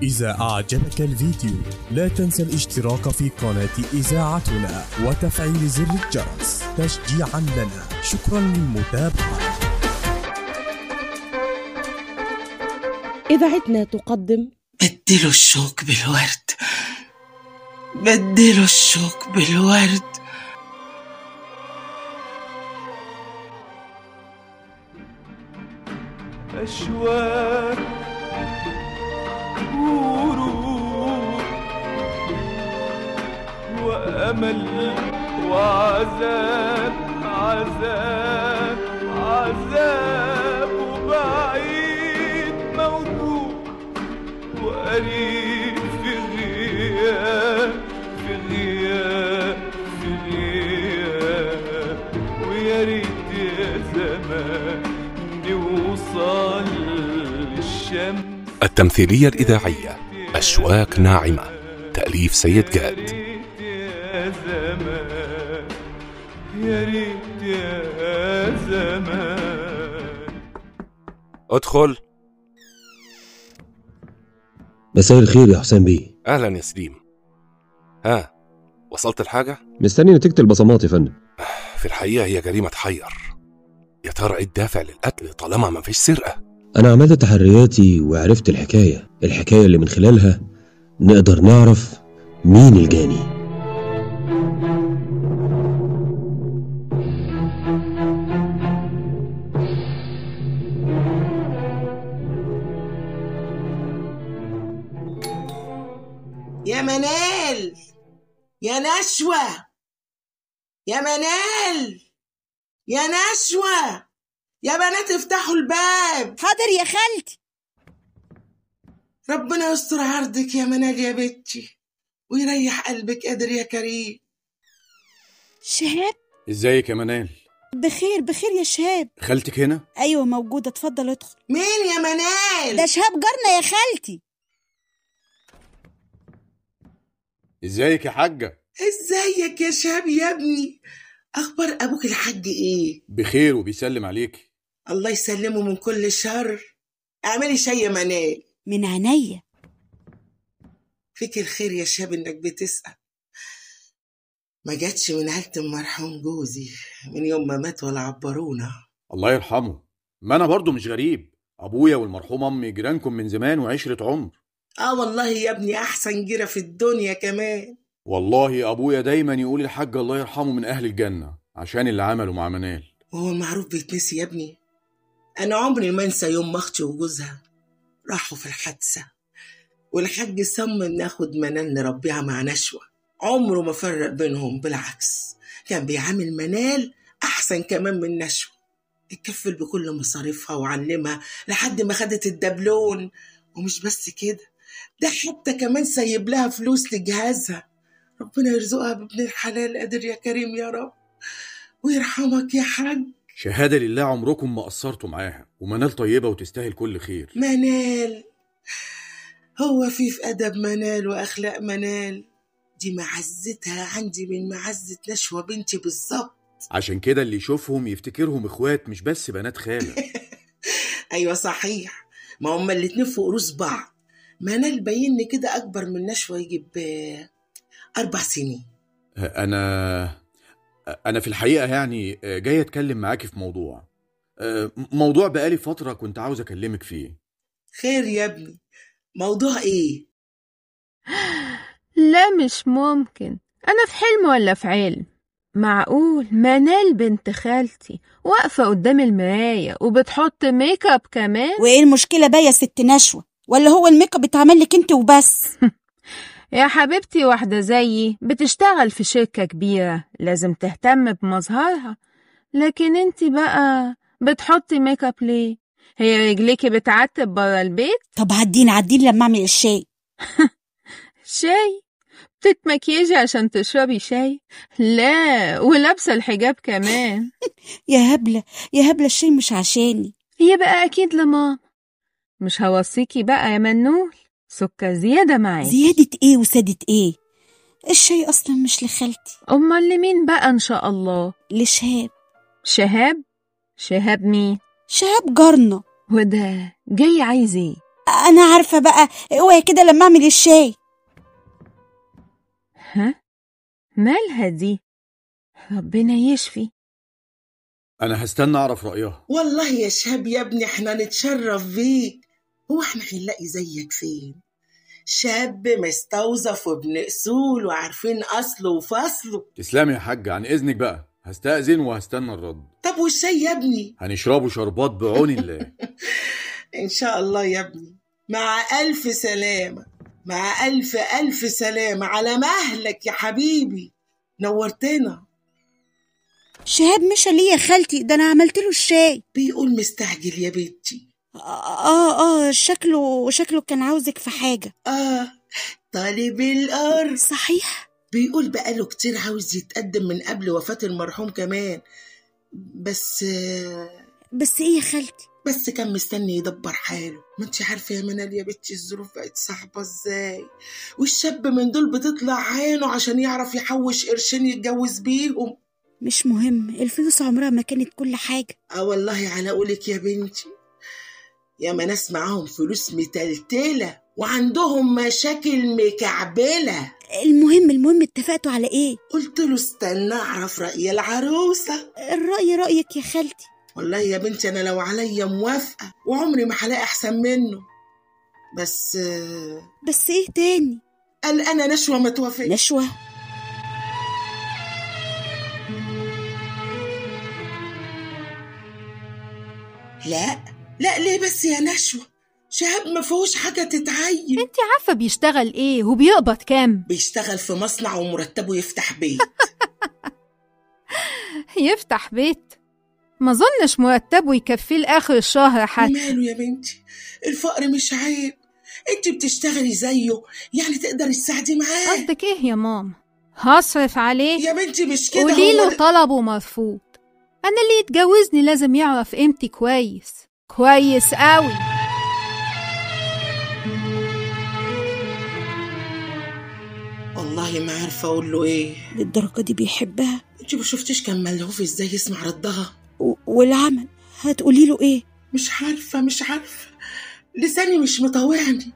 إذا أعجبك الفيديو لا تنسى الاشتراك في قناة إذاعتنا وتفعيل زر الجرس تشجيعا لنا. شكرا للمتابعة. إذاعتنا تقدم بدلوا الشوك بالورد، بدلوا الشوك بالورد. أشواك ورود وأمل وعذاب، عذاب عذاب، وبعيد موجود وقريب في غياب، في غياب، في غياب. ويا ريت يا زمان نوصل للشمس. التمثيلية الإذاعية أشواك ناعمة، تأليف سيد جاد. يا ريت يا زمان. ادخل. مساء الخير يا حسام بيه. أهلا يا سليم. ها، وصلت الحاجة؟ مستني نتيجة البصمات يا فندم. في الحقيقة هي جريمة تحير. يا ترى ايه الدافع للقتل طالما ما فيش سرقة؟ أنا عملت تحرياتي وعرفت الحكاية، الحكاية اللي من خلالها نقدر نعرف مين الجاني. يا منال، يا نشوى، يا منال، يا نشوى، يا بنات افتحوا الباب. حاضر يا خالتي. ربنا يستر عرضك يا منال يا بنتي، ويريح قلبك قادر يا كريم. شهاب، ازيك يا منال؟ بخير بخير يا شهاب. خالتك هنا؟ ايوه موجوده، اتفضل ادخل. مين يا منال؟ ده شهاب جارنا يا خالتي. ازيك يا حاجه؟ ازيك يا شهاب يا ابني، اخبار ابوك الحاج ايه؟ بخير وبيسلم عليك. الله يسلمه من كل شر. اعملي شاي يا منال. من عينيا. فيك الخير يا شهاب انك بتسأل. ما جاتش من عيلة المرحوم جوزي من يوم ما مات ولا عبرونا. الله يرحمه. ما انا برضو مش غريب، ابويا والمرحوم امي جيرانكم من زمان وعشرة عمر. اه والله يا ابني، احسن جيرة في الدنيا كمان. والله ابويا دايما يقول الحاج الله يرحمه من اهل الجنة عشان اللي عمله مع منال. وهو المعروف بيتنسي يا ابني؟ انا عمري ما انسى يوم ما اختي وجوزها راحوا في الحادثة، والحاج صمم ناخد منال نربيها مع نشوة. عمره ما فرق بينهم، بالعكس كان بيعامل منال احسن كمان من نشوة. اتكفل بكل مصاريفها وعلمها لحد ما خدت الدبلون. ومش بس كده، ده حتى كمان سايب لها فلوس لجهازها. ربنا يرزقها بابن الحلال قادر يا كريم يا رب، ويرحمك يا حاج. شهادة لله عمركم ما قصرتوا معاها، ومنال طيبة وتستاهل كل خير. منال هو في أدب منال وأخلاق منال، دي معزتها عندي من معزة نشوة بنتي بالظبط. عشان كده اللي يشوفهم يفتكرهم إخوات مش بس بنات خالة. أيوة صحيح، ما هما الاتنين فوق رؤوس بعض. منال باين كده أكبر من نشوة يجيب 4 سنين. أنا في الحقيقة يعني جاي أتكلم معاكي في موضوع، موضوع بقالي فترة كنت عاوز أكلمك فيه. خير يا ابني، موضوع إيه؟ لا مش ممكن، أنا في حلم ولا في علم؟ معقول منال بنت خالتي واقفة قدام المراية وبتحط make up كمان؟ وإيه المشكلة بقى يا ست نشوة؟ ولا هو ال make up اتعمل لك انت وبس؟ يا حبيبتي، واحدة زيي بتشتغل في شركة كبيرة لازم تهتم بمظهرها، لكن انت بقى بتحطي make up ليه؟ هي رجليكي بتعتب برا البيت؟ طب عدينا عدينا لما اعمل الشاي. شاي؟ بتتمكيجي عشان تشربي شاي؟ لا ولابسة الحجاب كمان. يا هبلة يا هبلة، الشاي مش عشاني. يبقى أكيد لماما. مش هوصيكي بقى يا منول، سكر زيادة معاكي. زيادة ايه وسادة ايه؟ الشاي اصلا مش لخالتي. امال لمين بقى ان شاء الله؟ لشهاب. شهاب؟ شهاب مين؟ شهاب جارنا. وده جاي عايز ايه؟ انا عارفه بقى، اوعي كده لما اعمل الشاي. ها، مالها دي؟ ربنا يشفي. انا هستنى اعرف رايها. والله يا شهاب يا ابني احنا نتشرف بيك. هو احنا هنلاقي زيك فين؟ شاب مستوظف وابن اصول وعارفين اصله وفصله. تسلمي يا حاجة. عن اذنك بقى هستأذن وهستنى الرد. طب والشاي يا ابني؟ هنشربه شربات بعون الله. ان شاء الله يا ابني. مع الف سلامه، مع الف الف سلامه. على مهلك يا حبيبي، نورتنا. شهاب مشى ليه يا خالتي؟ ده انا عملت له الشاي. بيقول مستعجل يا بنتي. شكله كان عاوزك في حاجة. طالب الأرض. صحيح، بيقول بقاله كتير عاوز يتقدم من قبل وفاة المرحوم كمان. بس ايه يا خالتي؟ بس كان مستني يدبر حاله. ما انت عارفة يا منال يا بنتي الظروف بقت صعبة ازاي، والشاب من دول بتطلع عينه عشان يعرف يحوش قرشين يتجوز بيهم. مش مهم، الفلوس عمرها ما كانت كل حاجة. والله على قولك يا بنتي، يا ما ناس معاهم فلوس متلتلة وعندهم مشاكل مكعبلة. المهم اتفقتوا على ايه؟ قلت له استنى اعرف رأي العروسة. الرأي رأيك يا خالتي. والله يا بنتي انا لو عليا موافقة، وعمري ما هلاقي احسن منه. بس ايه تاني؟ قال انا نشوة ما توافقش. نشوة؟ لا ليه بس يا نشوة؟ شهاب ما فيهوش حاجة تتعين. انت عارفة بيشتغل ايه وبيقبض كام؟ بيشتغل في مصنع ومرتبة يفتح بيت. يفتح بيت؟ ما ظنش مرتبه يكفيه لآخر الشهر حتى. ماله يا بنتي، الفقر مش عيب. انت بتشتغلي زيه يعني تقدري تساعدي معاه. قصدك ايه يا ماما؟ هصرف عليه؟ يا بنتي مش كده. قوليله طلبه مرفوض. انا اللي يتجوزني لازم يعرف قيمتي كويس كويس قوي. والله ما عارفه اقول له ايه. للدرجة دي بيحبها؟ انت ما شفتيش كان ملهوف ازاي يسمع ردها؟ والعمل هتقولي له ايه؟ مش عارفه لساني مش مطوعني.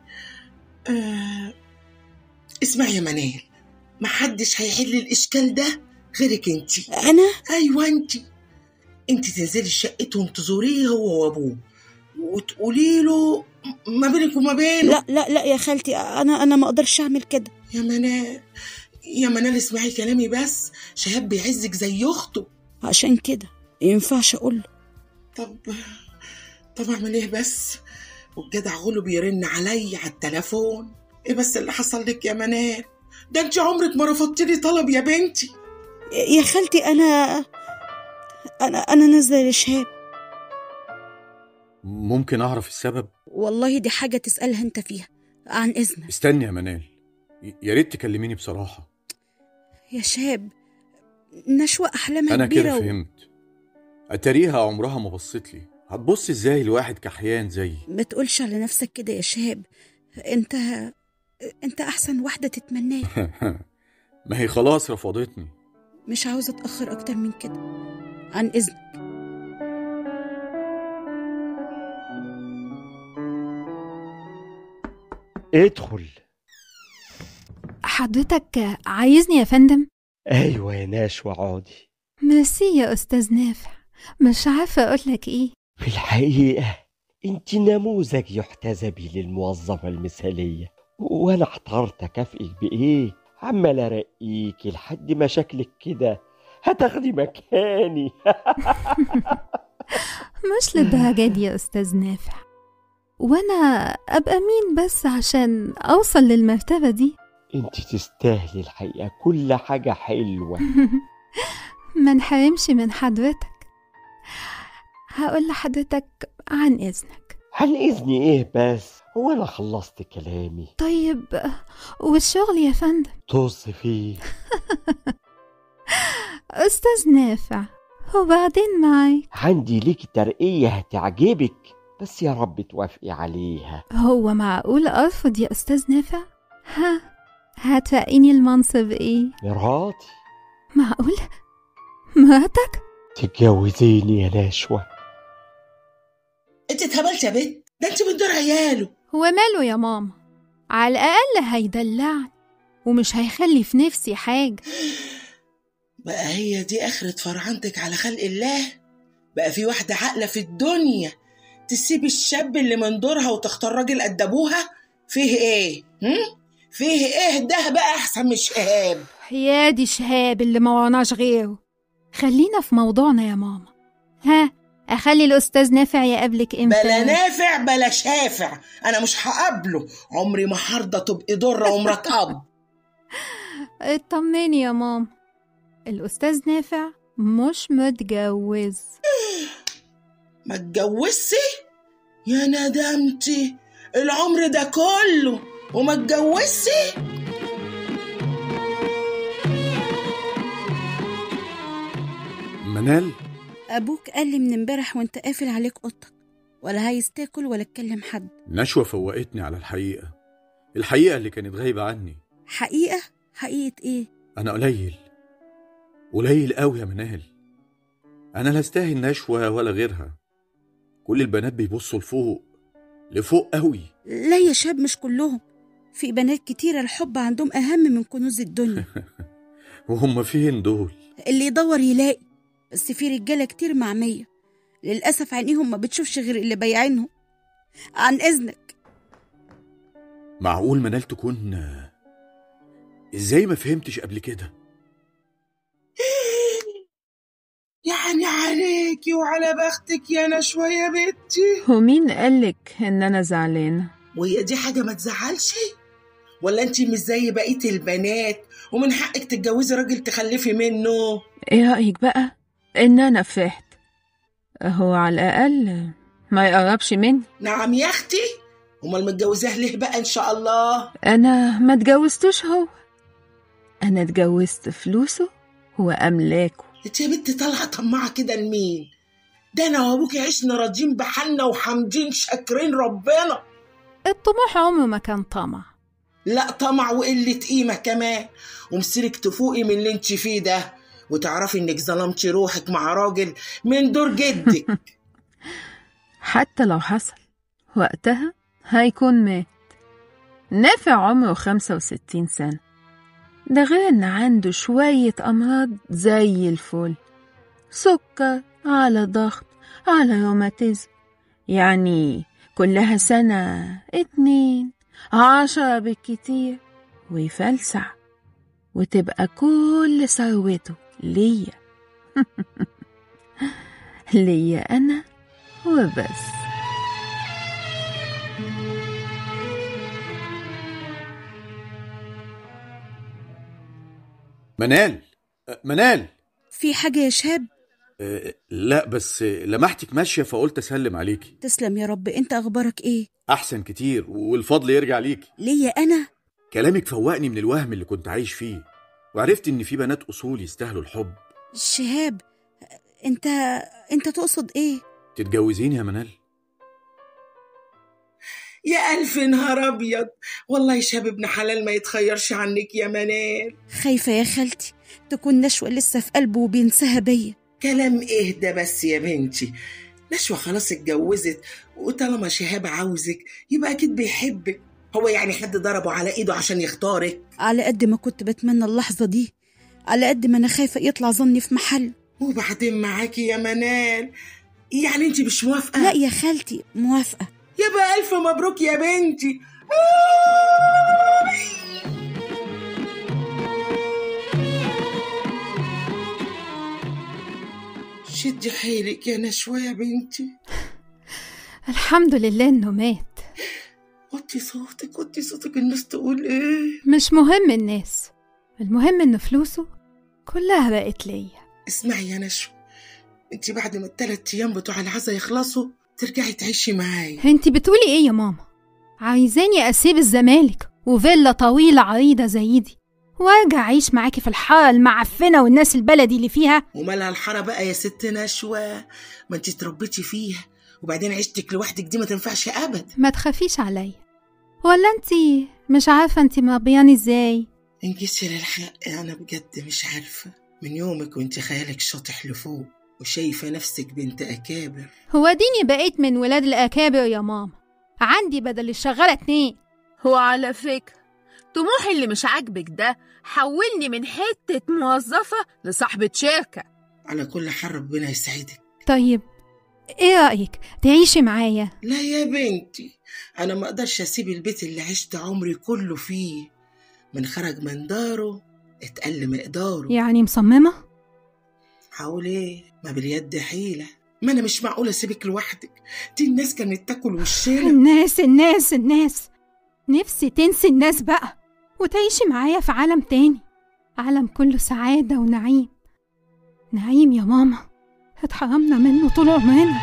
اسمعي يا منال، محدش هيحل الاشكال ده غيرك انتي. انا؟ ايوه انتي تنزلي شقتهم تزوريه هو وابوه وتقولي له ما بينك وما بينه. لا لا لا يا خالتي، انا ما اقدرش اعمل كده. يا منال يا منال اسمعي كلامي بس، شهاب بيعزك زي اخته. عشان كده ينفعش اقول له. طب اعمل ايه بس؟ والجدع غلو بيرن علي على التليفون. ايه بس اللي حصل لك يا منال؟ ده انت عمرك ما رفضتي لي طلب يا بنتي. يا خالتي انا انا انا نازله لشهاب. ممكن اعرف السبب؟ والله دي حاجة تسالها انت فيها. عن اذنك. استني يا منال، يا ريت تكلميني بصراحة. يا شهاب، نشوة احلامها انا كبيرة. كده فهمت. اتاريها عمرها ما بصت لي. هتبص ازاي لواحد كحيان زيي؟ ما تقولش على نفسك كده يا شهاب، انت احسن واحدة تتمناها. ما هي خلاص رفضتني. مش عاوزه اتاخر اكتر من كده. عن اذنك. ادخل. حضرتك عايزني يا فندم؟ ايوه يا نشوة، اقعدي. ميرسي يا استاذ نافع، مش عارفه اقولك ايه. في الحقيقة انت نموذج يحتذى به للموظفه المثالية، وانا احترت اكافئك بايه. عمال ارقيكي لحد ما شكلك كده هتاخدي مكاني. مش للدرجة دي يا استاذ نافع، وانا ابقى مين بس عشان اوصل للمرتبه دي؟ انت تستاهلي الحقيقة كل حاجة حلوة. ما نحرمش من حضرتك. هقول لحضرتك عن اذنك. عن اذني ايه بس؟ هو انا خلصت كلامي؟ طيب والشغل يا فندم؟ طز فيه. استاذ نافع، وبعدين معاك؟ عندي ليكي ترقية هتعجبك، بس يا رب توافقي عليها. هو معقول ارفض يا استاذ نافع؟ ها، هترقيني المنصب ايه؟ مراتي. معقول؟ مراتك؟ تتجوزيني يا نشوة؟ انت اتهبلت يا بنت، ده انت من دور عياله. هو ماله يا ماما؟ على الأقل هيدلعني ومش هيخلي في نفسي حاجة. بقى هي دي آخرة فرعنتك على خلق الله؟ بقى في واحدة عاقلة في الدنيا تسيب الشاب اللي من دورها وتختار راجل قد أبوها؟ فيه إيه؟ فيه إيه ده بقى أحسن من شهاب؟ يا دي شهاب اللي ما وراناش غيره. خلينا في موضوعنا يا ماما. ها، أخلي الأستاذ نافع يقابلك إمتى؟ بلا نافع بلا شافع، أنا مش هقابله، عمري ما هرضى تبقي ضرة ومرات أب. اطمني يا ماما، الأستاذ نافع مش متجوز. ما اتجوزش؟ يا ندمتي، العمر ده كله وما اتجوزش؟ منال، أبوك قال لي من امبارح وانت قافل عليك أوضتك، ولا عايز تاكل ولا تكلم حد. نشوة فوقتني على الحقيقة، الحقيقة اللي كانت غايبة عني. حقيقة؟ حقيقة إيه؟ أنا قليل، قليل قوي يا منال. أنا لا استاهل نشوة ولا غيرها. كل البنات بيبصوا لفوق، لفوق قوي. لا يا شاب، مش كلهم، في بنات كتيرة الحب عندهم أهم من كنوز الدنيا. وهم فين دول؟ اللي يدور يلاقي، بس في رجالة كتير معمية للأسف، عينيهم ما بتشوفش غير اللي بيعينهم. عن إذنك. معقول منال تكون؟ إزاي ما فهمتش قبل كده؟ يعني عليكي وعلى بختك يا نشوى يا بنتي. ومين قالك إن أنا زعلانة؟ وهي دي حاجة ما تزعلش؟ ولا انتي مش زي بقية البنات ومن حقك تتجوزي راجل تخلفي منه؟ ايه رأيك بقى إن أنا فرحت؟ هو على الأقل ما يقربش مني. نعم يا أختي، أمال متجوزاه ليه بقى إن شاء الله؟ أنا ما اتجوزتوش هو، أنا اتجوزت فلوسه وأملاكه. انت يا بنتي طالعة طماعة كده لمين؟ ده أنا وأبوكي عشنا راضيين بحالنا وحامدين شاكرين ربنا. الطموح عمره ما كان طمع. لا طمع وقلة قيمة كمان، ومسيرك تفوقي من اللي انت فيه ده، وتعرفي انك ظلمتي روحك مع راجل من دور جدك. حتى لو حصل وقتها هيكون مات. نافع عمره 65 سنة، ده غير ان عنده شوية أمراض زي الفل، سكر على ضغط على روماتيزم، يعني كلها سنة 2 10 بالكتير ويفلسع، وتبقى كل ثروته ليا. ليا أنا وبس. منال، منال، في حاجة يا شهاب؟ لا بس لمحتك ماشية فقلت أسلم عليكي. تسلم يا رب، أنت أخبارك إيه؟ أحسن كتير، والفضل يرجع ليكي. ليا أنا؟ كلامك فوقني من الوهم اللي كنت عايش فيه، وعرفت إن في بنات أصول يستاهلوا الحب. شهاب، أنت تقصد إيه؟ تتجوزيني يا منال؟ يا ألف نهار أبيض، والله يا شهاب ابن حلال ما يتخيرش عنك يا منال. خايفة يا خالتي تكون نشوة لسه في قلبه وبينساها بيا. كلام إيه ده بس يا بنتي؟ نشوة خلاص اتجوزت، وطالما شهاب عاوزك يبقى أكيد بيحبك. هو يعني حد ضربه على إيده عشان يختارك؟ على قد ما كنت بتمنى اللحظة دي، على قد ما أنا خايفة يطلع ظني في محل. وبعدين معاكي يا منال، يعني أنت مش موافقة؟ لا يا خالتي موافقة. يبقى ألف مبروك يا بنتي. شدي حيلك يا نشوى يا بنتي. الحمد لله إنه مات. وطي صوتك، وطي صوتك، الناس تقول إيه؟ مش مهم الناس، المهم إن فلوسه كلها بقت ليا. اسمعي يا نشوى، انت بعد ما ال3 أيام بتوع العزا يخلصوا ترجعي تعيشي معايا. انت بتقولي ايه يا ماما؟ عايزاني اسيب الزمالك وفيلا طويلة عريضة زي دي وارجع اعيش معاكي في الحارة المعفنه والناس البلدي اللي فيها؟ ومالها الحارة بقى يا ست نشوى؟ ما انت اتربيتي فيها، وبعدين عيشتك لوحدك دي ما تنفعش ابدا. ما تخافيش عليا، ولا انت مش عارفه انت مربياني ازاي؟ ان جيتي للحق انا بجد مش عارفه، من يومك وانت خيالك شاطح لفوق وشايفه نفسك بنت اكابر. هو ديني بقيت من ولاد الاكابر يا ماما، عندي بدل الشغالة 2. هو على فكرة طموحي اللي مش عاجبك ده حولني من حتة موظفة لصاحبة شركة. على كل حال ربنا يسعدك. طيب ايه رأيك تعيشي معايا؟ لا يا بنتي، انا ما اقدرش اسيب البيت اللي عشت عمري كله فيه. من خرج من داره اتقل مقداره. يعني مصممة؟ هقول ايه، ما باليد حيلة. ما انا مش معقولة اسيبك لوحدك، دي الناس كانت تاكل وشنا. الناس الناس الناس، نفسي تنسي الناس بقى وتعيشي معايا في عالم تاني، عالم كله سعادة ونعيم. نعيم يا ماما اتحرمنا منه طول عمرنا.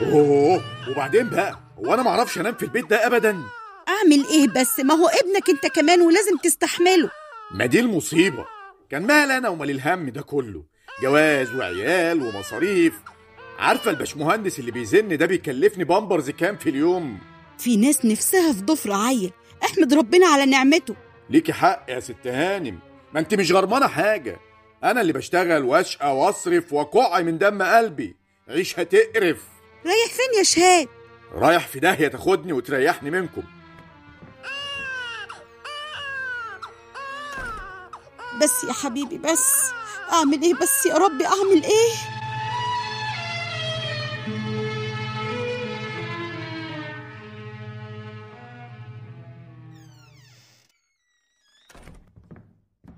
اوه، وبعدين بقى وانا معرفش انام في البيت ده ابدا. اعمل ايه بس، ما هو ابنك انت كمان ولازم تستحمله. ما دي المصيبة، كان مال انا ومال الهم ده كله، جواز وعيال ومصاريف. عارفة الباشمهندس اللي بيزن ده بيكلفني بامبرز كام في اليوم؟ في ناس نفسها في ضفر عيل، احمد ربنا على نعمته. ليكي حق يا ست هانم، ما انت مش غرمانة حاجة. انا اللي بشتغل واشقى واصرف وقعي من دم قلبي، عيشها تقرف. رايح فين يا شهاب؟ رايح في داهية تاخدني وتريحني منكم. بس يا حبيبي بس، اعمل ايه بس يا ربي، اعمل ايه؟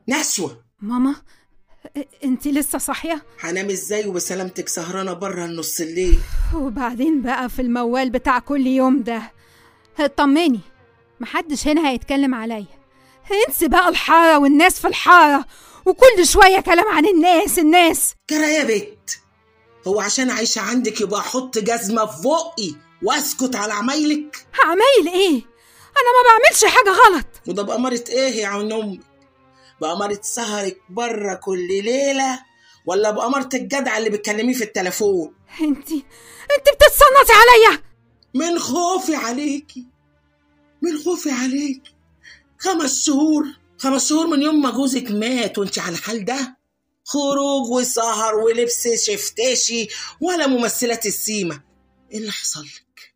نشوة. ماما انتي لسه صاحية؟ هنام ازاي وبسلامتك سهرانة بره النص الليل؟ وبعدين بقى في الموال بتاع كل يوم ده. اطمني محدش هنا هيتكلم عليا. انسي بقى الحارة والناس في الحارة وكل شوية كلام عن الناس الناس. كرا يا بت، هو عشان عايشة عندك يبقى احط جزمة في بقي واسكت على عمايلك؟ عمايل ايه؟ انا ما بعملش حاجة غلط. وده بأمارة ايه يا عم امي؟ بأمارة سهرك بره كل ليلة ولا بأمارة الجدع اللي بتكلميه في التليفون؟ انتي بتتصنطي عليا؟ من خوفي عليكي، من خوفي عليكي. 5 شهور، 5 شهور من يوم ما جوزك مات وانت على الحال ده، خروج وسهر ولبس شفتاشي ولا ممثلات السيمة. ايه اللي حصل لك؟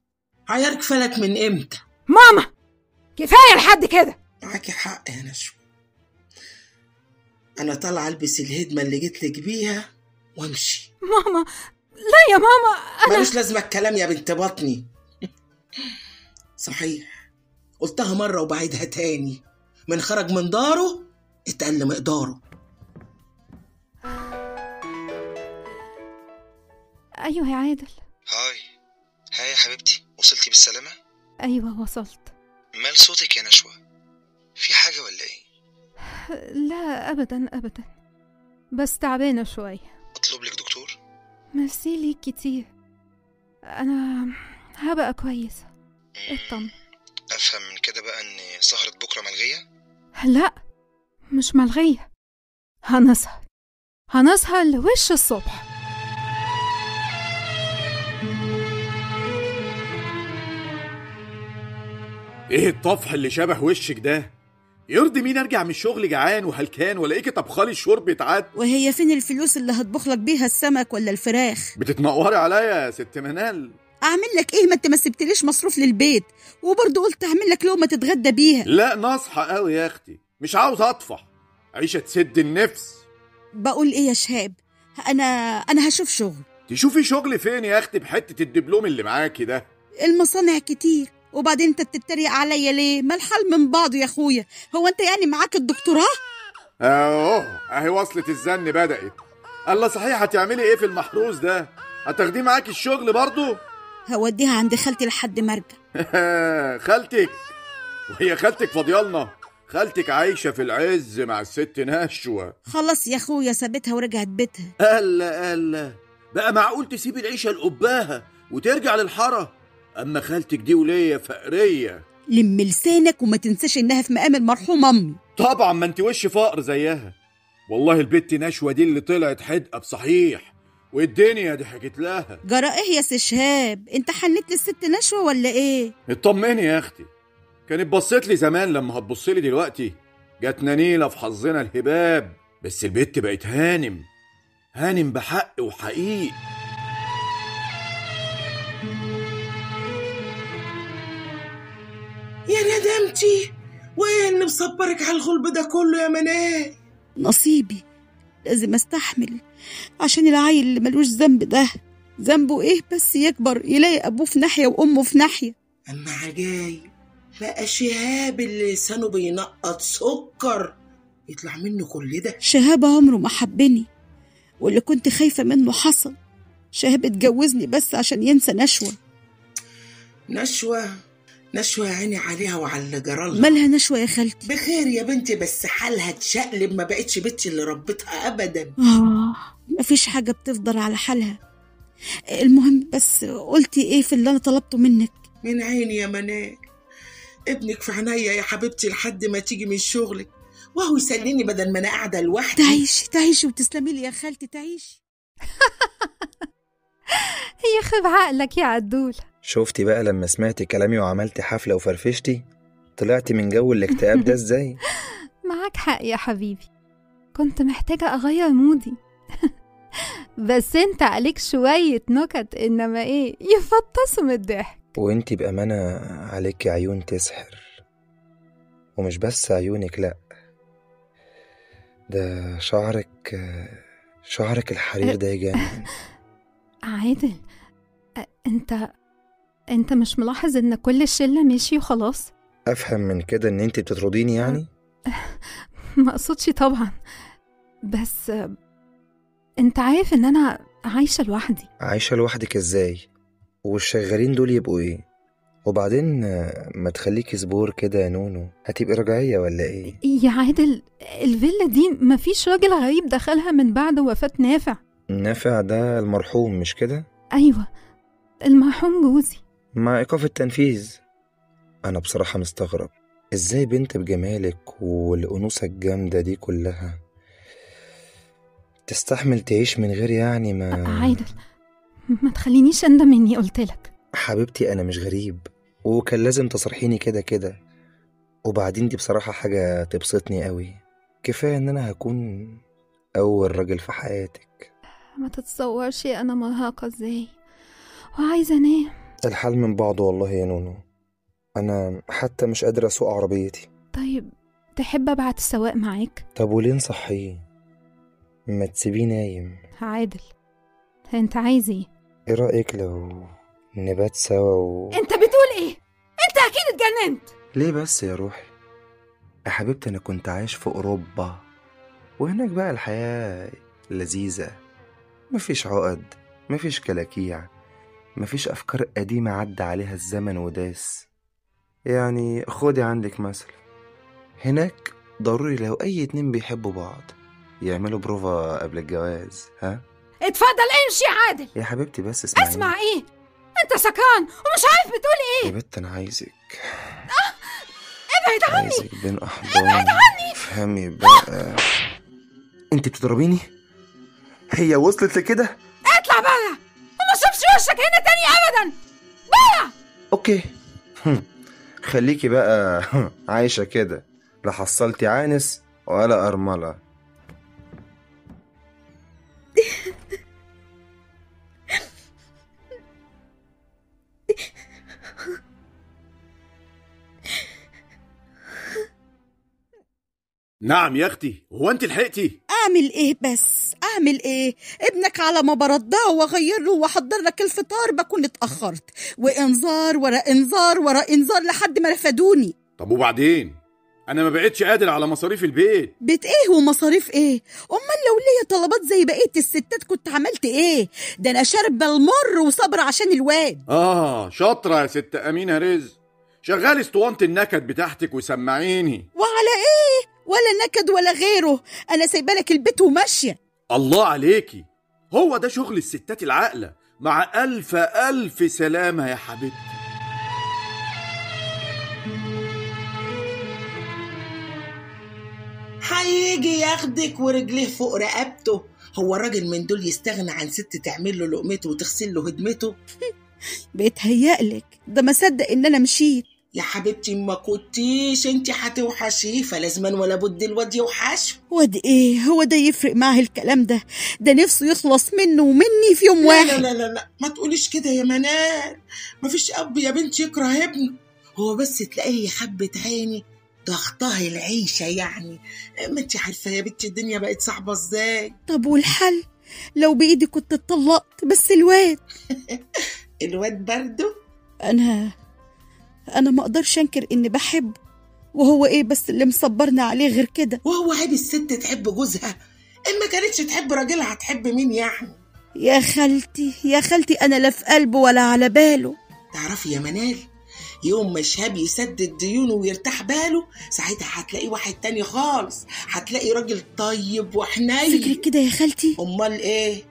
عيارك فلت من امتى؟ ماما كفاية لحد كده. معاكي حق يا نشوى، انا طالعه البس الهدمه اللي جيتلك بيها وامشي. ماما لا يا ماما، انا ملوش لازمه الكلام يا بنت بطني. صحيح قلتها مره وبعيدها تاني، من خرج من داره اتقل مقداره. ايوه يا عادل. هاي هاي يا حبيبتي، وصلتي بالسلامه؟ ايوه وصلت. مال صوتك يا نشوى، في حاجه ولا ايه؟ لا أبدا أبدا، بس تعبانة شوية. أطلب لك دكتور؟ ميرسي ليك كتير، أنا هبقى كويسة، اطمن. أفهم من كده بقى إن سهرة بكرة ملغية؟ لا مش ملغية، هنسهر، هنسهر لوش الصبح. إيه الطفح اللي شبه وشك ده؟ يرضي مين ارجع من الشغل جعان وهلكان ولاقيكي طبخالي الشرب اتعد؟ وهي فين الفلوس اللي هطبخ لك بيها السمك ولا الفراخ؟ بتتنقوري عليا يا ست منال. اعمل لك ايه، ما انت ما سبتليش مصروف للبيت، وبرضه قلت اعمل لك لقمه تتغدى بيها. لا ناصحه قوي يا اختي، مش عاوز اطفح، عيشه تسد النفس. بقول ايه يا شهاب، انا هشوف شغل. تشوفي شغل فين يا اختي بحته الدبلوم اللي معاكي ده؟ المصانع كتير. وبعدين انت بتتريق عليا ليه؟ ما الحال من بعضه يا اخويا، هو انت يعني معاك الدكتوراه؟ اهو اهي وصلت الزن بدأت. الله صحيح، هتعملي ايه في المحروس ده؟ هتاخديه معاكي الشغل برضو؟ هوديها عند خالتي لحد ما ارجع. خالتك؟ وهي خالتك فاضيالنا؟ خالتك عايشة في العز مع الست نشوة. خلاص يا اخويا سابتها ورجعت بيتها. ألا ألا بقى معقول تسيب العيشة لقباها وترجع للحارة؟ أما خالتك دي ولية فقرية. لم لسانك وما تنساش إنها في مقام المرحوم أمي. طبعا ما انت وش فقر زيها. والله البت نشوة دي اللي طلعت حدقة بصحيح، والدنيا دي حكت لها. جرى إيه يا سي شهاب؟ انت حنيت للست نشوة ولا إيه؟ اطمني يا أختي، كانت بصيت لي زمان لما هتبص لي دلوقتي. جاتنا نيلة في حظنا الهباب، بس البت بقت هانم. هانم بحق وحقيق. يا ندمتي، وايه اللي مصبرك على الغلب ده كله يا منال؟ نصيبي، لازم استحمل عشان العيل اللي ملوش ذنب ده. ذنبه ايه بس يكبر يلاقي ابوه في ناحية وامه في ناحية. اما عجايب بقى شهاب اللي لسانه بينقط سكر يطلع منه كل ده. شهاب عمره ما حبني، واللي كنت خايفة منه حصل. شهاب اتجوزني بس عشان ينسى نشوة. نشوة يا عيني عليها وعلى اللي جرالها. مالها نشوة يا خالتي؟ بخير يا بنتي، بس حالها اتشقلب، ما بقتش بنتي اللي ربتها ابدا. مفيش حاجة بتفضل على حالها. المهم بس قلتي ايه في اللي انا طلبته منك؟ من عيني يا منال، ابنك في عينيا يا حبيبتي لحد ما تيجي من شغلك، وهو يسليني بدل ما انا قاعدة لوحدي. تعيشي تعيشي وتسلمي لي يا خالتي، تعيشي. يخرب عقلك يا عدول. شفتي بقى لما سمعتي كلامي وعملتي حفلة وفرفشتي طلعتي من جو الاكتئاب ده ازاي؟ معاك حق يا حبيبي، كنت محتاجة أغير مودي. بس انت عليك شوية نكت، إنما ايه يفطسوا من الضحك. وانتي بأمانة عليك عيون تسحر، ومش بس عيونك، لأ ده شعرك الحرير ده يجنن. عادل، انت مش ملاحظ ان كل الشلة ماشي وخلاص؟ افهم من كده ان انت بتطرديني يعني؟ ما اقصدش طبعا، بس انت عارف ان انا عايشة لوحدي. عايشة لوحدك ازاي؟ والشغالين دول يبقوا ايه؟ وبعدين ما تخليكي صبور كده يا نونو، هتبقي رجعية ولا ايه؟ يا عادل، الفيلا دي مفيش راجل غريب دخلها من بعد وفاة نافع. نافع ده المرحوم مش كده؟ ايوه، المرحوم جوزي. مع إيقاف التنفيذ. أنا بصراحة مستغرب إزاي بنت بجمالك والأنوثة الجامدة دي كلها تستحمل تعيش من غير يعني ما. عادل، ما تخلينيش أندم إني قلتلك. حبيبتي أنا مش غريب، وكان لازم تصرحيني كده كده. وبعدين دي بصراحة حاجة تبسطني قوي، كفاية إن أنا هكون أول راجل في حياتك. ما تتصورش أنا مرهقة إزاي وعايزة أنام. الحال من بعضه والله يا نونو، أنا حتى مش قادرة أسوق عربيتي. طيب تحب أبعت السواق معاك؟ طب وليه نصحيه؟ ما تسيبيه نايم. عادل، أنت عايز إيه؟ إيه رأيك لو نبات سوا أنت بتقول إيه؟ أنت أكيد اتجننت. ليه بس يا روحي؟ يا حبيبتي أنا كنت عايش في أوروبا، وهناك بقى الحياة لذيذة، مفيش عقد، مفيش كلاكيع، مفيش أفكار قديمة عدى عليها الزمن وداس. يعني خدي عندك مثل، هناك ضروري لو أي اتنين بيحبوا بعض يعملوا بروفا قبل الجواز. ها؟ اتفضل امشي يا عادل. يا حبيبتي بس اسمعي. اسمع ايه؟ انت سكران ومش عارف بتقول ايه. يا بنت انا عايزك. ابعد عني. عايزك بين احضاني. ابعد عني. افهمي بقى. انت بتضربيني؟ هي وصلت لكده؟ اطلع بره وما اشوفش وشك هنا تاني ابدا. بره. okay، خليكي بقى عايشة كده، لا حصلتي عانس ولا أرملة. نعم يا اختي، هو انت لحقتي؟ اعمل ايه بس؟ اعمل ايه؟ ابنك على ما برضعه واغير له واحضر لك الفطار بكون اتاخرت، وانذار ورا انذار ورا انذار لحد ما رفدوني. طب وبعدين؟ انا ما بقتش قادر على مصاريف البيت. بيت ايه ومصاريف ايه؟ امال لو ليا طلبات زي بقية الستات كنت عملت ايه؟ ده انا شاربه المر وصبر عشان الواد. شاطرة يا ست امينه رزق، شغال اسطوانة النكد بتاعتك وسمعيني. وعلى ايه؟ ولا نكد ولا غيره، انا سايبه لك البيت وماشية. الله عليكي، هو ده شغل الستات العاقلة. مع الف الف سلامه يا حبيبتي. هيجي ياخدك ورجليه فوق رقبته. هو الراجل من دول يستغنى عن ست تعمل له لقمته وتغسل له هدمته؟ بيتهيألك ده ما صدق ان انا مشيت. يا حبيبتي ما كنتيش انت هتوحشيه، فلازما ولا بد الواد يوحشه. واد ايه هو ده يفرق معاه الكلام ده؟ ده نفسه يخلص منه ومني في يوم واحد. لا لا لا لا، ما تقوليش كده يا منال، ما فيش اب يا بنتي يكره ابنه، هو بس تلاقيه حبة عيني ضغطها العيشة يعني. ما انت عارفة يا بنتي الدنيا بقت صعبة ازاي. طب والحل؟ لو بإيدي كنت اتطلقت، بس الواد الواد برضه. أنا ما أقدرش أنكر إني بحبه، وهو إيه بس اللي مصبرنا عليه غير كده؟ وهو عيب الست تحب جوزها؟ إن ما كانتش تحب راجلها هتحب مين يعني؟ يا خالتي يا خالتي، أنا لا في قلبه ولا على باله. تعرفي يا منال، يوم ما شهاب يسدد ديونه ويرتاح باله، ساعتها هتلاقي واحد تاني خالص، هتلاقي راجل طيب وحنين. فكرك كده يا خالتي؟ أمال إيه؟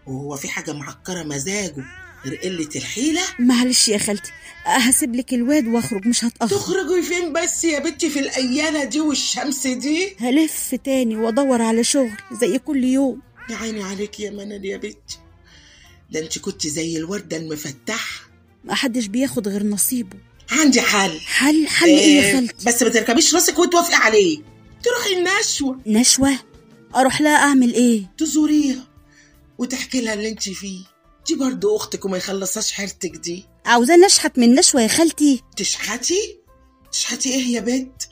وهو في حاجة معكرة مزاجه غير قلة الحيلة؟ معلش يا خالتي، هسيب لك الواد واخرج، مش هتأخر. تخرجي فين بس يا بنتي في الأيالة دي والشمس دي؟ هلف تاني وادور على شغل زي كل يوم. يا عيني عليك يا منال يا بنتي، ده انت كنت زي الوردة المفتحة. ما حدش بياخد غير نصيبه. عندي حل. حل ايه يا خالتي؟ بس ما تركبيش راسك وتوافقي عليه. تروحي النشوة. نشوة؟ اروح لها اعمل ايه؟ تزوريها وتحكي لها اللي انت فيه، دي برضو اختك وما يخلصهاش حيرتك دي. عاوزاه نشحت من نشوة يا خالتي. تشحتي؟ تشحتي ايه يا بنت؟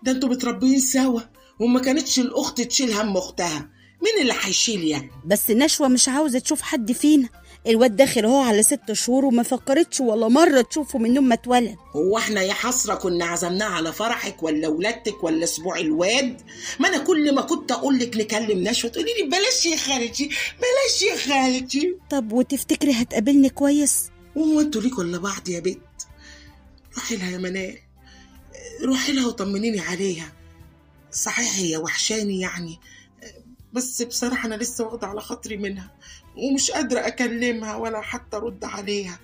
ده انتوا متربيين سوا، وما كانتش الاخت تشيل هم اختها، مين اللي هيشيل يعني؟ بس نشوة مش عاوزة تشوف حد فينا، الواد داخل هو على 6 شهور وما فكرتش ولا مرة تشوفه من يوم ما اتولد. هو احنا يا حسرة كنا عزمناه على فرحك ولا ولادتك ولا اسبوع الواد؟ ما انا كل ما كنت اقول لك نكلم نشوة تقولي لي بلاش يا خالتي بلاش يا خالتي. طب وتفتكري هتقابلني كويس؟ وهو انتوا ليكوا الا بعض يا بنت؟ روحي لها يا منال، روحي لها وطمنيني عليها. صحيح هي وحشاني يعني، بس بصراحة أنا لسه واخدة على خاطري منها ومش قادرة أكلمها ولا حتى أرد عليها.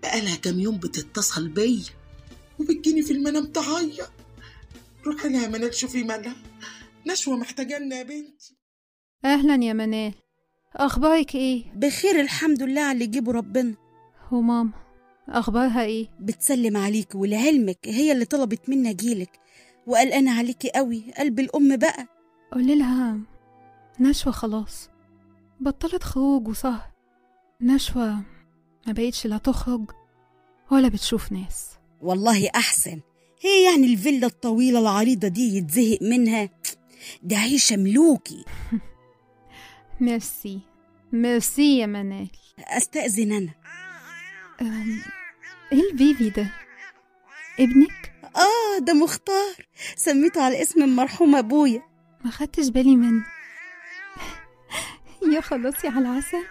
بقالها كام يوم بتتصل بيا وبتجيني في المنام تعيط. روحي لها يا منال شوفي مالها، نشوة محتاجة لنا يا بنتي. أهلا يا منال، أخبارك إيه؟ بخير الحمد لله على اللي يجيبه ربنا. وماما أخبارها إيه؟ بتسلم عليك، ولعلمك هي اللي طلبت مني أجيلك، وقلقانة عليكي قوي، قلب الأم بقى. قولي لها نشوة خلاص بطلت خروج وسهر، نشوة ما بقتش لا تخرج ولا بتشوف ناس. والله أحسن، هي يعني الفيلا الطويلة العريضة دي يتزهق منها؟ ده عيشة ملوكي. ميرسي ميرسي يا منال. أستأذن أنا. إيه ال baby ده؟ ابنك؟ آه ده مختار، سميته على اسم المرحوم أبويا. ما خدتش بالي منه. يا خلاصي على العسل.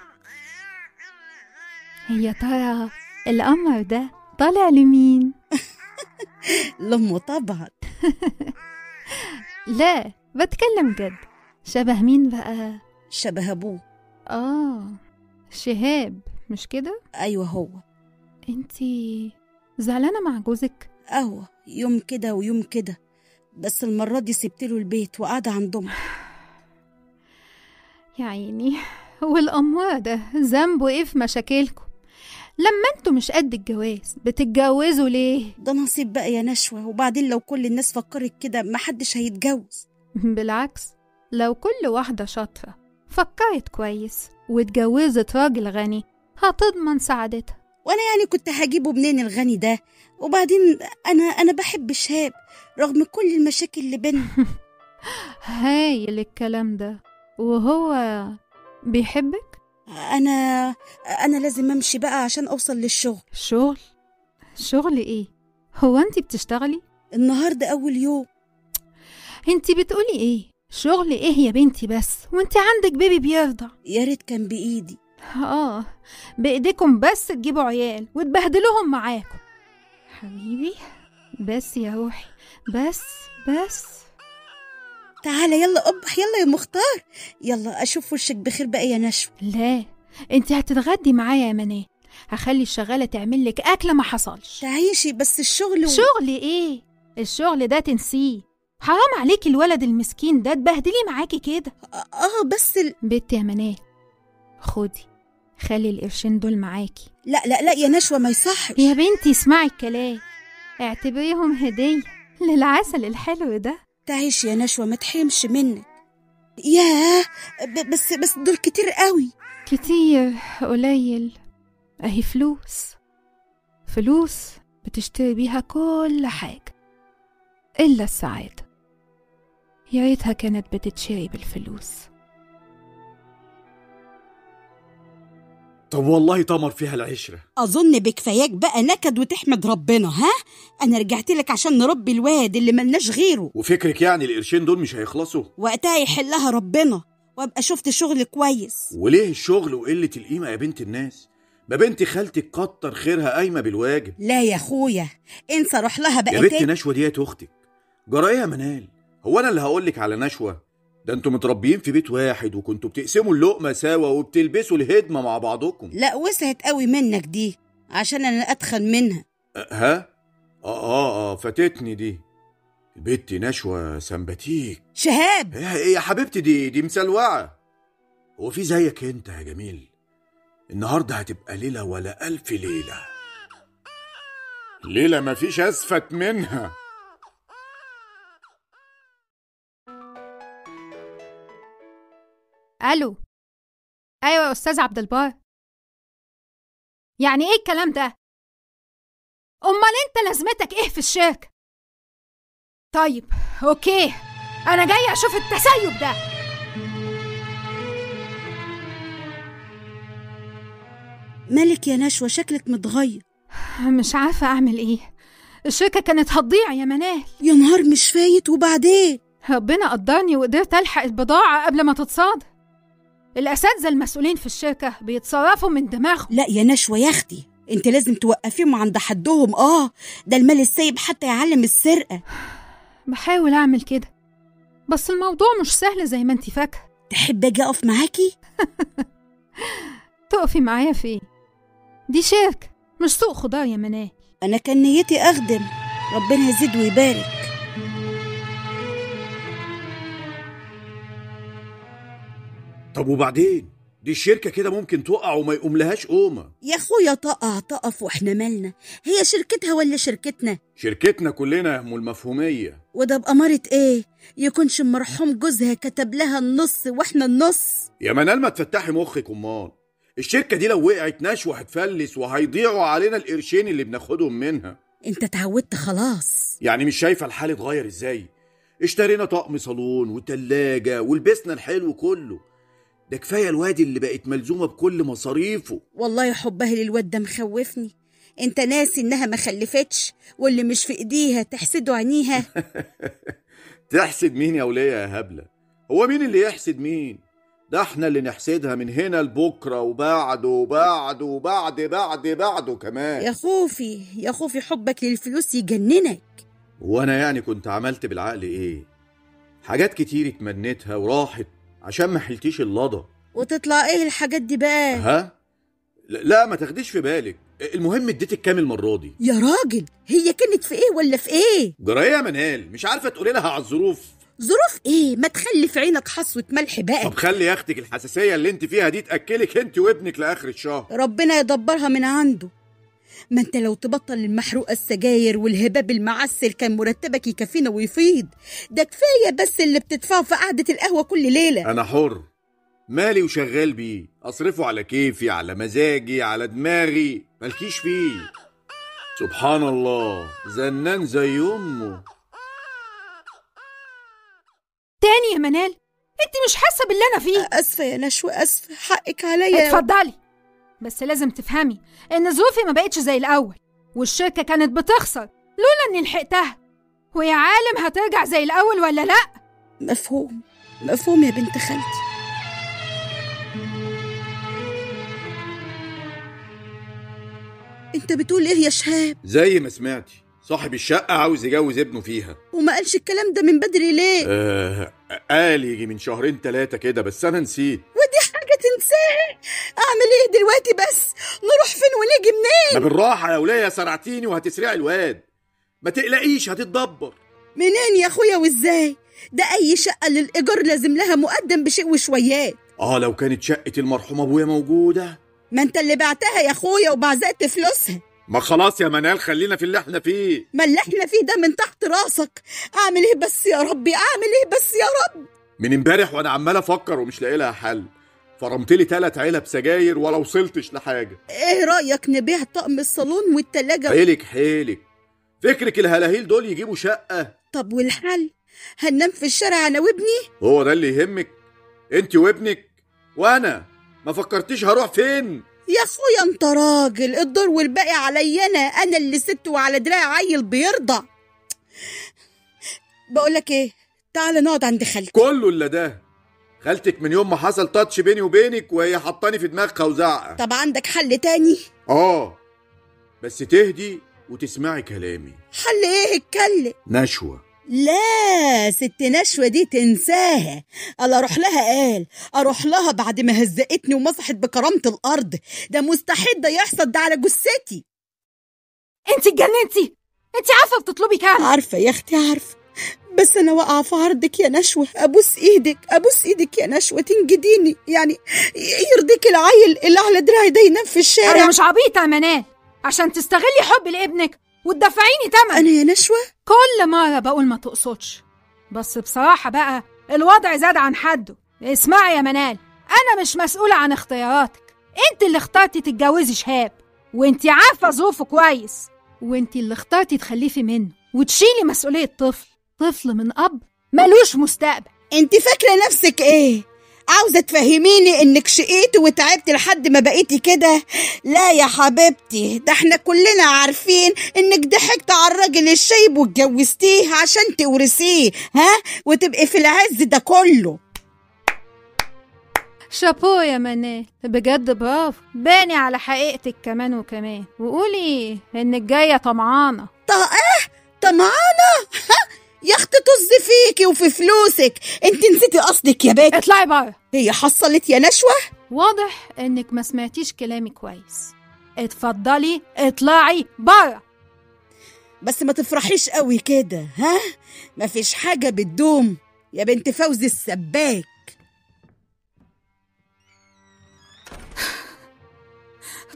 هي ترى القمر ده طالع لمين؟ لأمه طبعا. لا بتكلم جد، شبه مين بقى؟ شبه أبوه. آه شهاب مش كده؟ أيوة هو. انتي زعلانة مع جوزك؟ أهو يوم كده ويوم كده، بس المرة دي سبتله البيت وقاعدة عند أمه. يا عيني، والأمارة ده ذنبه ايه في مشاكلكم؟ لما انتوا مش قد الجواز بتتجوزوا ليه؟ ده نصيب بقى يا نشوة، وبعدين لو كل الناس فكرت كده محدش هيتجوز. بالعكس، لو كل واحدة شاطرة فكرت كويس واتجوزت راجل غني هتضمن سعادتها. وانا يعني كنت هجيبه منين الغني ده؟ وبعدين انا بحب شهاب رغم كل المشاكل اللي بينا. هايل الكلام ده. وهو بيحبك؟ انا لازم امشي بقى عشان اوصل للشغل. شغل؟ شغل ايه؟ هو انتي بتشتغلي؟ النهارده اول يوم. انتي بتقولي ايه؟ شغل ايه يا بنتي بس وانتي عندك بيبي بيرضع؟ يا ريت كان بايدي. بايديكم بس تجيبوا عيال وتبهدلوهم معاكم. حبيبي بس يا روحي، بس بس. تعالى يلا أبح، يلا يا مختار، يلا أشوف وشك بخير بقى يا نشوى. لا انت هتتغدي معايا يا منال، هخلي الشغالة تعمل لك أكلة ما حصلش. تعيشي بس الشغل شغل ايه؟ الشغل ده تنسيه، حرام عليكي الولد المسكين ده تبهدليه معاكي كده. بس بنت يا منال، خدي خلي القرشين دول معاكي. لا لا لا يا نشوى ما يصحش. يا بنتي اسمعي الكلام، اعتبريهم هدية للعسل الحلو ده. تعيش يا نشوى، ما تحرمش منك. ياه، بس دول كتير قوي. كتير قليل، اهي فلوس، فلوس بتشتري بيها كل حاجة إلا السعادة. يا ريتها كانت بتتشري بالفلوس. طب والله تمر فيها العشرة. أظن بكفاياك بقى نكد وتحمد ربنا. ها، أنا رجعت لك عشان نربي الواد اللي ملناش غيره. وفكرك يعني القرشين دول مش هيخلصوا؟ وقتها يحلها ربنا وأبقى شفت شغل كويس. وليه الشغل وقلة القيمة يا بنت الناس؟ ما بنت خالتك كتر خيرها قايمة بالواجب. لا يا أخويا، انسى، روح لها بقى يا بنت نشوة ديت أختك. جرايه يا منال، هو أنا اللي هقولك على نشوة؟ ده انتوا متربيين في بيت واحد وكنتوا بتقسموا اللقمة سوا وبتلبسوا الهدمة مع بعضكم. لا وسعت قوي منك دي، عشان انا اتخن منها. ها؟ فاتتني دي. البت نشوة سمباتيك. شهاب، ايه يا حبيبتي، دي مسلوعة. هو في زيك انت يا جميل؟ النهاردة هتبقى ليلة ولا ألف ليلة. ليلة مفيش أسفت منها. الو، ايوه يا استاذ عبد البار. يعني ايه الكلام ده؟ امال انت لازمتك ايه في الشركة؟ طيب okay، انا جاي اشوف التسيب ده. مالك يا نشوى، شكلك متغير. مش عارفه اعمل ايه، الشركة كانت هتضيع يا منال. يا نهار مش فايت. وبعدين ربنا قدرني وقدرت الحق البضاعة قبل ما تتصادر. الأساتذة المسؤولين في الشركة بيتصرفوا من دماغهم. لا يا نشوى يا أختي، أنت لازم توقفيهم عند حدهم. ده المال السايب حتى يعلم السرقة. بحاول أعمل كده، بس الموضوع مش سهل زي ما أنت فاكرة. تحب أجي أقف معاكي؟ تقفي معايا في إيه؟ دي شركة مش سوق خضار يا منال. أنا كان نيتي أخدم، ربنا يزيد ويبارك. طب وبعدين؟ دي الشركة كده ممكن تقع وما يقوم لهاش قومة. يا اخويا تقع تقف واحنا مالنا، هي شركتها ولا شركتنا؟ شركتنا كلنا يا ام المفهومية. وده بأمارة ايه؟ يكونش المرحوم جوزها كتب لها النص واحنا النص؟ يا منال ما تفتحي مخك. امال الشركة دي لو وقعت نشوة هتفلس وهيضيعوا علينا القرشين اللي بناخدهم منها. انت اتعودت خلاص. يعني مش شايفة الحال اتغير ازاي؟ اشترينا طقم صالون وتلاجة ولبسنا الحلو كله. ده كفاية الواد اللي بقت ملزومة بكل مصاريفه. والله حبها للواد ده مخوفني. انت ناسي انها ما خلفتش، واللي مش في ايديها تحسده عينيها. تحسد مين يا ولية يا هبلة؟ هو مين اللي يحسد مين؟ ده احنا اللي نحسدها من هنا لبكرة وبعده وبعده وبعد بعد بعده كمان. يا خوفي يا خوفي، حبك للفلوس يجننك. وانا يعني كنت عملت بالعقل ايه؟ حاجات كتير اتمنيتها وراحت عشان ما حلتيش اللضا. وتطلع ايه الحاجات دي بقى؟ ها؟ لا ما تاخديش في بالك، المهم اديتك كام المرة دي. يا راجل، هي كانت في ايه ولا في ايه؟ جرايه يا منال، مش عارفه تقولي لها على الظروف. ظروف ايه؟ ما تخلي في عينك حصوه ملح بقى. طب خلي يا اختك الحساسية اللي انت فيها دي تاكلك انت وابنك لاخر الشهر. ربنا يدبرها من عنده. ما انت لو تبطل المحروقه السجاير والهباب المعسل كان مرتبك يكفينا ويفيض. ده كفاية بس اللي بتدفعه في قعدة القهوة كل ليلة. انا حر، مالي وشغال بيه، اصرفه على كيفي، على مزاجي، على دماغي، مالكيش فيه. سبحان الله، زنان زي امه. تاني يا منال، انت مش حاسه باللي انا فيه. اسفه يا نشوى، اسفه، حقك عليا. اتفضلي، بس لازم تفهمي ان ظروفي ما بقتش زي الاول، والشركة كانت بتخسر لولا اني لحقتها. ويا عالم هترجع زي الاول ولا لا. مفهوم مفهوم يا بنت خالتي. انت بتقول ايه يا شهاب؟ زي ما سمعتي، صاحب الشقة عاوز يجوز ابنه فيها. وما قالش الكلام ده من بدري ليه؟ قال يجي من 2 3 كده، بس انا نسيت. ودي حاجة تنساها؟ اعمل ايه دلوقتي بس؟ نروح فين ونيجي منين؟ ما بالراحة يا وليه، سرعتيني وهتسرعي الواد. ما تقلقيش هتتدبر. منين يا اخويا وازاي؟ ده اي شقه للايجار لازم لها مقدم بشيء وشويات. لو كانت شقه المرحوم ابويا موجودة. ما انت اللي بعتها يا اخويا وبعزقت فلوسها. ما خلاص يا منال، خلينا في اللي احنا فيه. ما اللي احنا فيه ده من تحت راسك. اعمل ايه بس يا ربي، اعمل ايه بس يا رب؟ من امبارح وانا عمال افكر ومش لاقي لها حل. فرمت لي 3 علب سجاير ولا وصلتش لحاجة. ايه رايك نبيع طقم الصالون والتلاجة؟ حيلك حيلك، فكرك الهلاهيل دول يجيبوا شقه؟ طب والحل؟ هننام في الشارع انا وابني؟ هو ده اللي يهمك؟ انت وابنك وانا ما فكرتيش هروح فين؟ يا اخويا انت راجل، الدور والباقي عليا انا اللي ست وعلى دراعي عيل بيرضع. بقولك ايه، تعالى نقعد عند خالتي. كله الا ده، خالتك من يوم ما حصل تاتش بيني وبينك وهي حطاني في دماغها وزعقه. طب عندك حل تاني؟ اه بس تهدي وتسمعي كلامي. حل ايه؟ اتكلم. نشوه. لا ست نشوة دي تنساها. انا اروح لها؟ قال اروح لها بعد ما هزقتني ومسحت بكرامة الارض؟ ده مستحيل ده يحصل، ده على جثتي. انت اتجننتي؟ انت عارفه بتطلبي كام؟ عارفه يا اختي عارفه، بس انا واقعه في عرضك يا نشوة. ابوس ايدك، ابوس ايدك يا نشوة، تنجديني. يعني يرضيك العيل اللي على دراعي ده ينام في الشارع؟ انا مش عبيطه يا منال عشان تستغلي حب لابنك وتدفعيني تمن. انا يا نشوة كل مرة بقول ما تقصدش، بس بصراحة بقى الوضع زاد عن حده. اسمعي يا منال، انا مش مسؤولة عن اختياراتك. انت اللي اخترتي تتجوزي شهاب وانت عارفة ظروفه كويس، وانت اللي اخترتي تخلفي منه وتشيلي مسؤولية طفل، طفل من اب ملوش مستقبل. انت فاكرة نفسك ايه؟ عاوزة تفهميني انك شقيتي وتعبتي لحد ما بقيتي كده؟ لا يا حبيبتي، ده احنا كلنا عارفين انك ضحكت على الراجل الشايب واتجوزتيه عشان تورثيه، ها، وتبقي في العز ده كله. شابو يا منال، بجد برافو، باني على حقيقتك كمان وكمان، وقولي انك جاية طمعانة. ايه طمعانة؟ يا اختي طز فيكي وفي فلوسك، انت نسيتي اصلك يا بنت. اطلعي بره. هي حصلت يا نشوة؟ واضح انك ما سمعتيش كلامي كويس. اتفضلي اطلعي بره. بس ما تفرحيش قوي كده، ها؟ ما فيش حاجة بتدوم يا بنت فوزي السباك.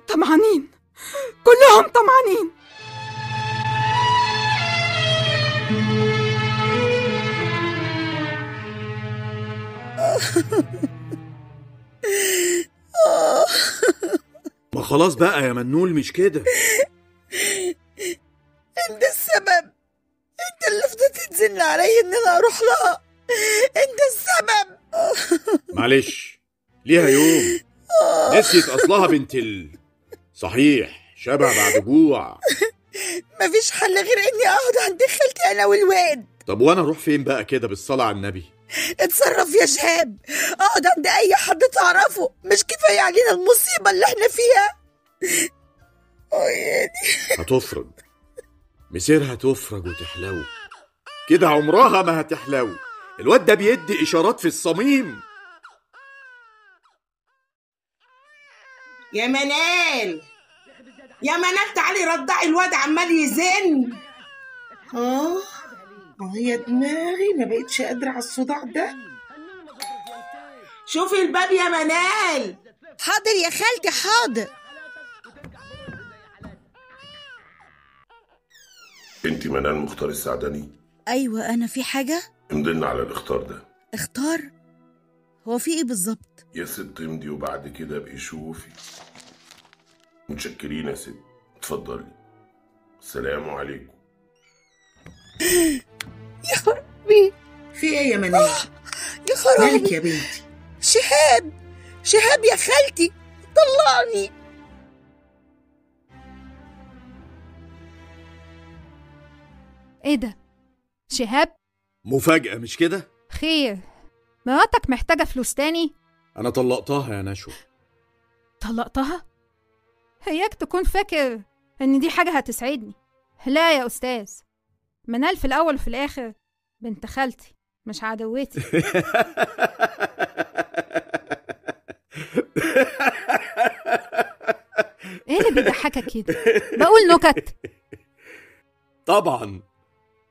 طمعانين، كلهم طمعانين. ما خلاص بقى يا منول، مش كده؟ انت السبب، انت اللي فضلت تزن عليا ان انا اروح لها، انت السبب. معلش، ليها يوم نسيت اصلها بنت صحيح شبع بعد جوع. مفيش حل غير اني اقعد عند خالتي انا والواد. طب وانا اروح فين بقى كده بالصلاة على النبي؟ اتصرف يا شهاب، اقعد عند اي حد تعرفه، مش كفاية علينا المصيبة اللي احنا فيها؟ هتفرج مسيرها، تفرج وتحلو كده، عمرها ما هتحلو. الواد ده بيدي اشارات في الصميم. يا منال، يا منال تعالي رضعي الواد عمال يزن. هي دماغي ما بقتش قادرة على الصداع ده. شوفي الباب يا منال. حاضر يا خالتي حاضر. انت منال مختار السعدني؟ ايوه انا. في حاجة؟ امضينا على الاختار ده. اختار؟ هو في ايه بالظبط؟ يا ست امضي وبعد كده ابقي شوفي. متشكرين يا ست، اتفضلي. السلام عليكم. يا ربي، في ايه يا منال؟ يا خرابي، مالك يا بنتي؟ شهاب، شهاب يا خالتي طلعني. ايه ده؟ شهاب؟ مفاجأة مش كده؟ خير، مراتك محتاجة فلوس تاني؟ أنا طلقتها يا نشوى. طلقتها؟ هياك تكون فاكر إن دي حاجة هتسعدني. لا يا أستاذ، منال في الأول وفي الآخر بنت خالتي مش عدوتي. ايه اللي بيضحكك كده؟ بقول نكت. طبعا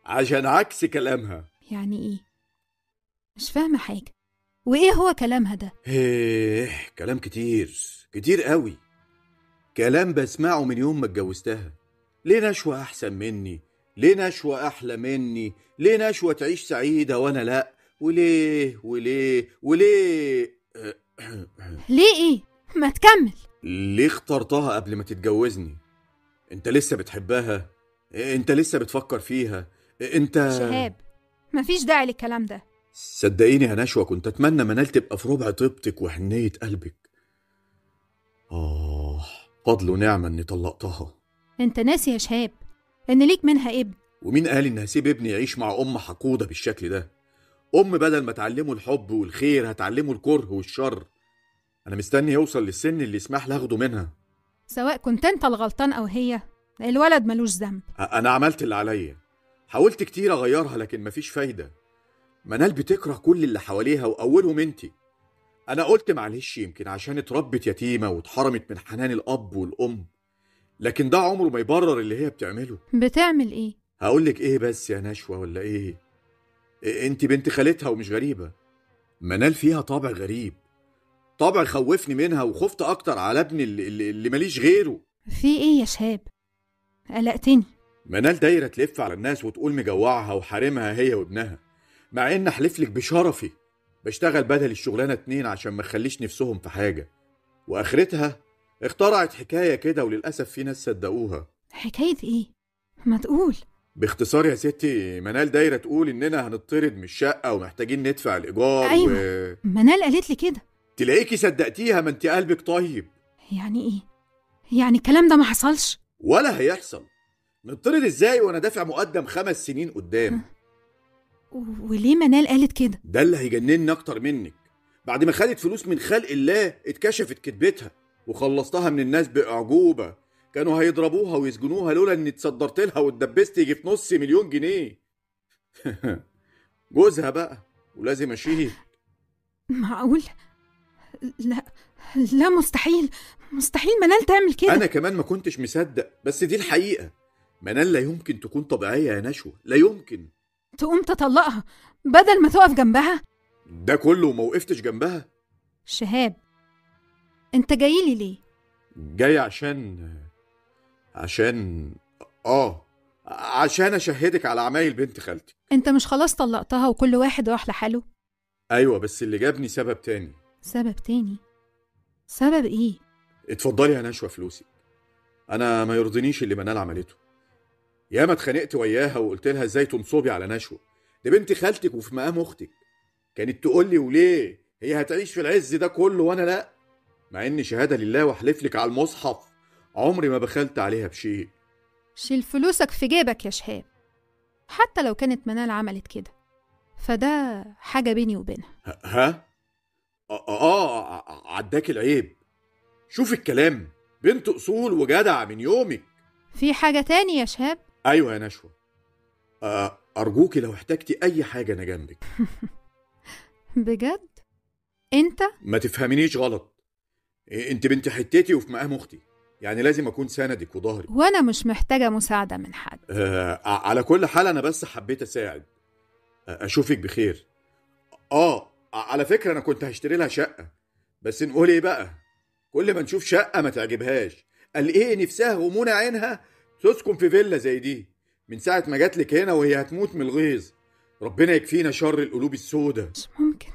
عشان عكس كلامها. يعني ايه؟ مش فاهمة حاجة. وايه هو كلامها ده؟ ايه، كلام كتير كتير قوي، كلام بسمعه من يوم ما اتجوزتها. ليه نشوة أحسن مني؟ ليه نشوة أحلى مني؟ ليه نشوة تعيش سعيدة وأنا لأ؟ وليه وليه وليه؟ ليه إيه؟ ما تكمل. ليه اخترتها قبل ما تتجوزني؟ أنت لسه بتحبها؟ أنت لسه بتفكر فيها؟ أنت شهاب، مفيش داعي للكلام ده. صدقيني يا نشوة، كنت أتمنى منال تبقى في ربع طيبتك وحنية قلبك. فضل ونعمة إني طلقتها. أنت ناسي يا شهاب إن ليك منها ابن. ومين قال إن هسيب ابني يعيش مع أم حقودة بالشكل ده؟ أم بدل ما تعلمه الحب والخير هتعلمه الكره والشر. أنا مستني يوصل للسن اللي يسمح لي أخده منها. سواء كنت أنت الغلطان أو هي، الولد ملوش ذنب. أنا عملت اللي عليا، حاولت كتير أغيرها لكن مفيش فايدة. منال بتكره كل اللي حواليها وأولهم أنتي. أنا قلت معلش يمكن عشان اتربت يتيمة واتحرمت من حنان الأب والأم، لكن ده عمره ما يبرر اللي هي بتعمله. بتعمل إيه؟ هقولك إيه بس يا نشوة ولا إيه؟ أنت بنت خالتها ومش غريبة. منال فيها طابع غريب، طابع خوفني منها وخفت أكتر على ابني اللي ماليش غيره. في إيه يا شهاب؟ قلقتني. منال دايرة تلف على الناس وتقول مجوعها وحارمها هي وابنها، مع إن أحلفلك بشرفي بشتغل بدل الشغلانة 2 عشان ما اخليش نفسهم في حاجة. وآخرتها اخترعت حكاية كده وللأسف في ناس صدقوها. حكاية إيه؟ ما تقول. باختصار يا ستي، منال دايرة تقول إننا هنطرد من الشقة ومحتاجين ندفع الإيجار. أيوة. منال قالت لي كده. تلاقيكي صدقتيها، ما انت قلبك طيب. يعني إيه؟ يعني الكلام ده ما حصلش؟ ولا هيحصل. نطرد إزاي وأنا دافع مقدم 5 سنين قدام؟ وليه منال قالت كده؟ ده اللي هيجنني أكتر منك. بعد ما خدت فلوس من خلق الله اتكشفت كدبتها وخلصتها من الناس بأعجوبة. كانوا هيضربوها ويسجنوها لولا اني اتصدرت لها واتدبست يجي في 500,000 جنيه. جوزها بقى ولازم اشيل. معقول؟ لا لا، مستحيل مستحيل منال تعمل كده. انا كمان ما كنتش مصدق، بس دي الحقيقة. منال لا يمكن تكون طبيعية يا نشوة، لا يمكن. تقوم تطلقها بدل ما تقف جنبها؟ ده كله وما وقفتش جنبها؟ شهاب، انت جايلي ليه؟ جاي عشان اشهدك على عمايل بنت خالتك. انت مش خلاص طلقتها وكل واحد راح لحاله؟ ايوه، بس اللي جابني سبب تاني. سبب تاني؟ سبب ايه؟ اتفضلي يا نشوة فلوسي. انا ما يرضينيش اللي منال عملته. ياما اتخانقت وياها وقلت لها ازاي تنصبي على نشوة، دي بنت خالتك وفي مقام اختك. كانت تقول لي وليه هي هتعيش في العز ده كله وانا لا، مع اني شهادة لله واحلف لك على المصحف عمري ما بخلت عليها بشيء. شيل فلوسك في جيبك يا شهاب، حتى لو كانت منال عملت كده فده حاجة بيني وبينها. ها؟ عداك العيب. شوف الكلام، بنت أصول وجدع من يومك. في حاجة تاني يا شهاب؟ أيوة يا نشوة، أرجوكي لو احتاجتي أي حاجة أنا جنبك. بجد؟ أنت؟ ما تفهمينيش غلط، أنت بنت حتتي وفي مقام أختي، يعني لازم أكون سندك وظهري. وأنا مش محتاجة مساعدة من حد. على كل حال أنا بس حبيت أساعد. أشوفك بخير. على فكرة أنا كنت هشتري لها شقة، بس نقول إيه بقى، كل ما نشوف شقة ما تعجبهاش. قال إيه نفسها ومنى عينها تسكن في فيلا زي دي. من ساعة ما جاتلك هنا وهي هتموت من الغيظ. ربنا يكفينا شر القلوب السوداء. مش ممكن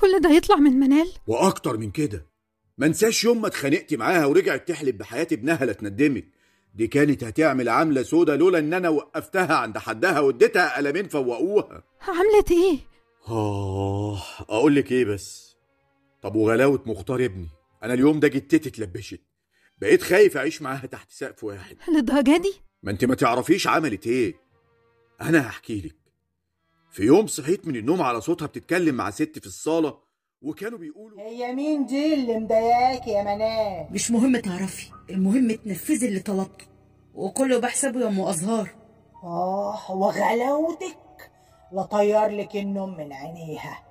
كل ده يطلع من منال. وأكتر من كده، ما انساش يوم ما اتخانقتي معاها ورجعت تحلب بحياة ابنها لا تندمك. دي كانت هتعمل عاملة سودة لولا ان انا وقفتها عند حدها واديتها قلمين فوقوها. عملت ايه؟ اقول لك ايه بس. طب وغلاوة مختار ابني، انا اليوم ده جتتي اتلبشت، بقيت خايف اعيش معاها تحت سقف واحد. للدرجة دي؟ ما انت ما تعرفيش عملت ايه. انا هحكي لك. في يوم صحيت من النوم على صوتها بتتكلم مع ست في الصالة، وكانوا بيقولوا هي مين دي اللي مضايقاكي يا منال؟ مش مهم تعرفي، المهم تنفذي اللي طلبته، وكله بحسبه يا ام ازهار. وغلاوتك لا طير لك النوم من عينيها.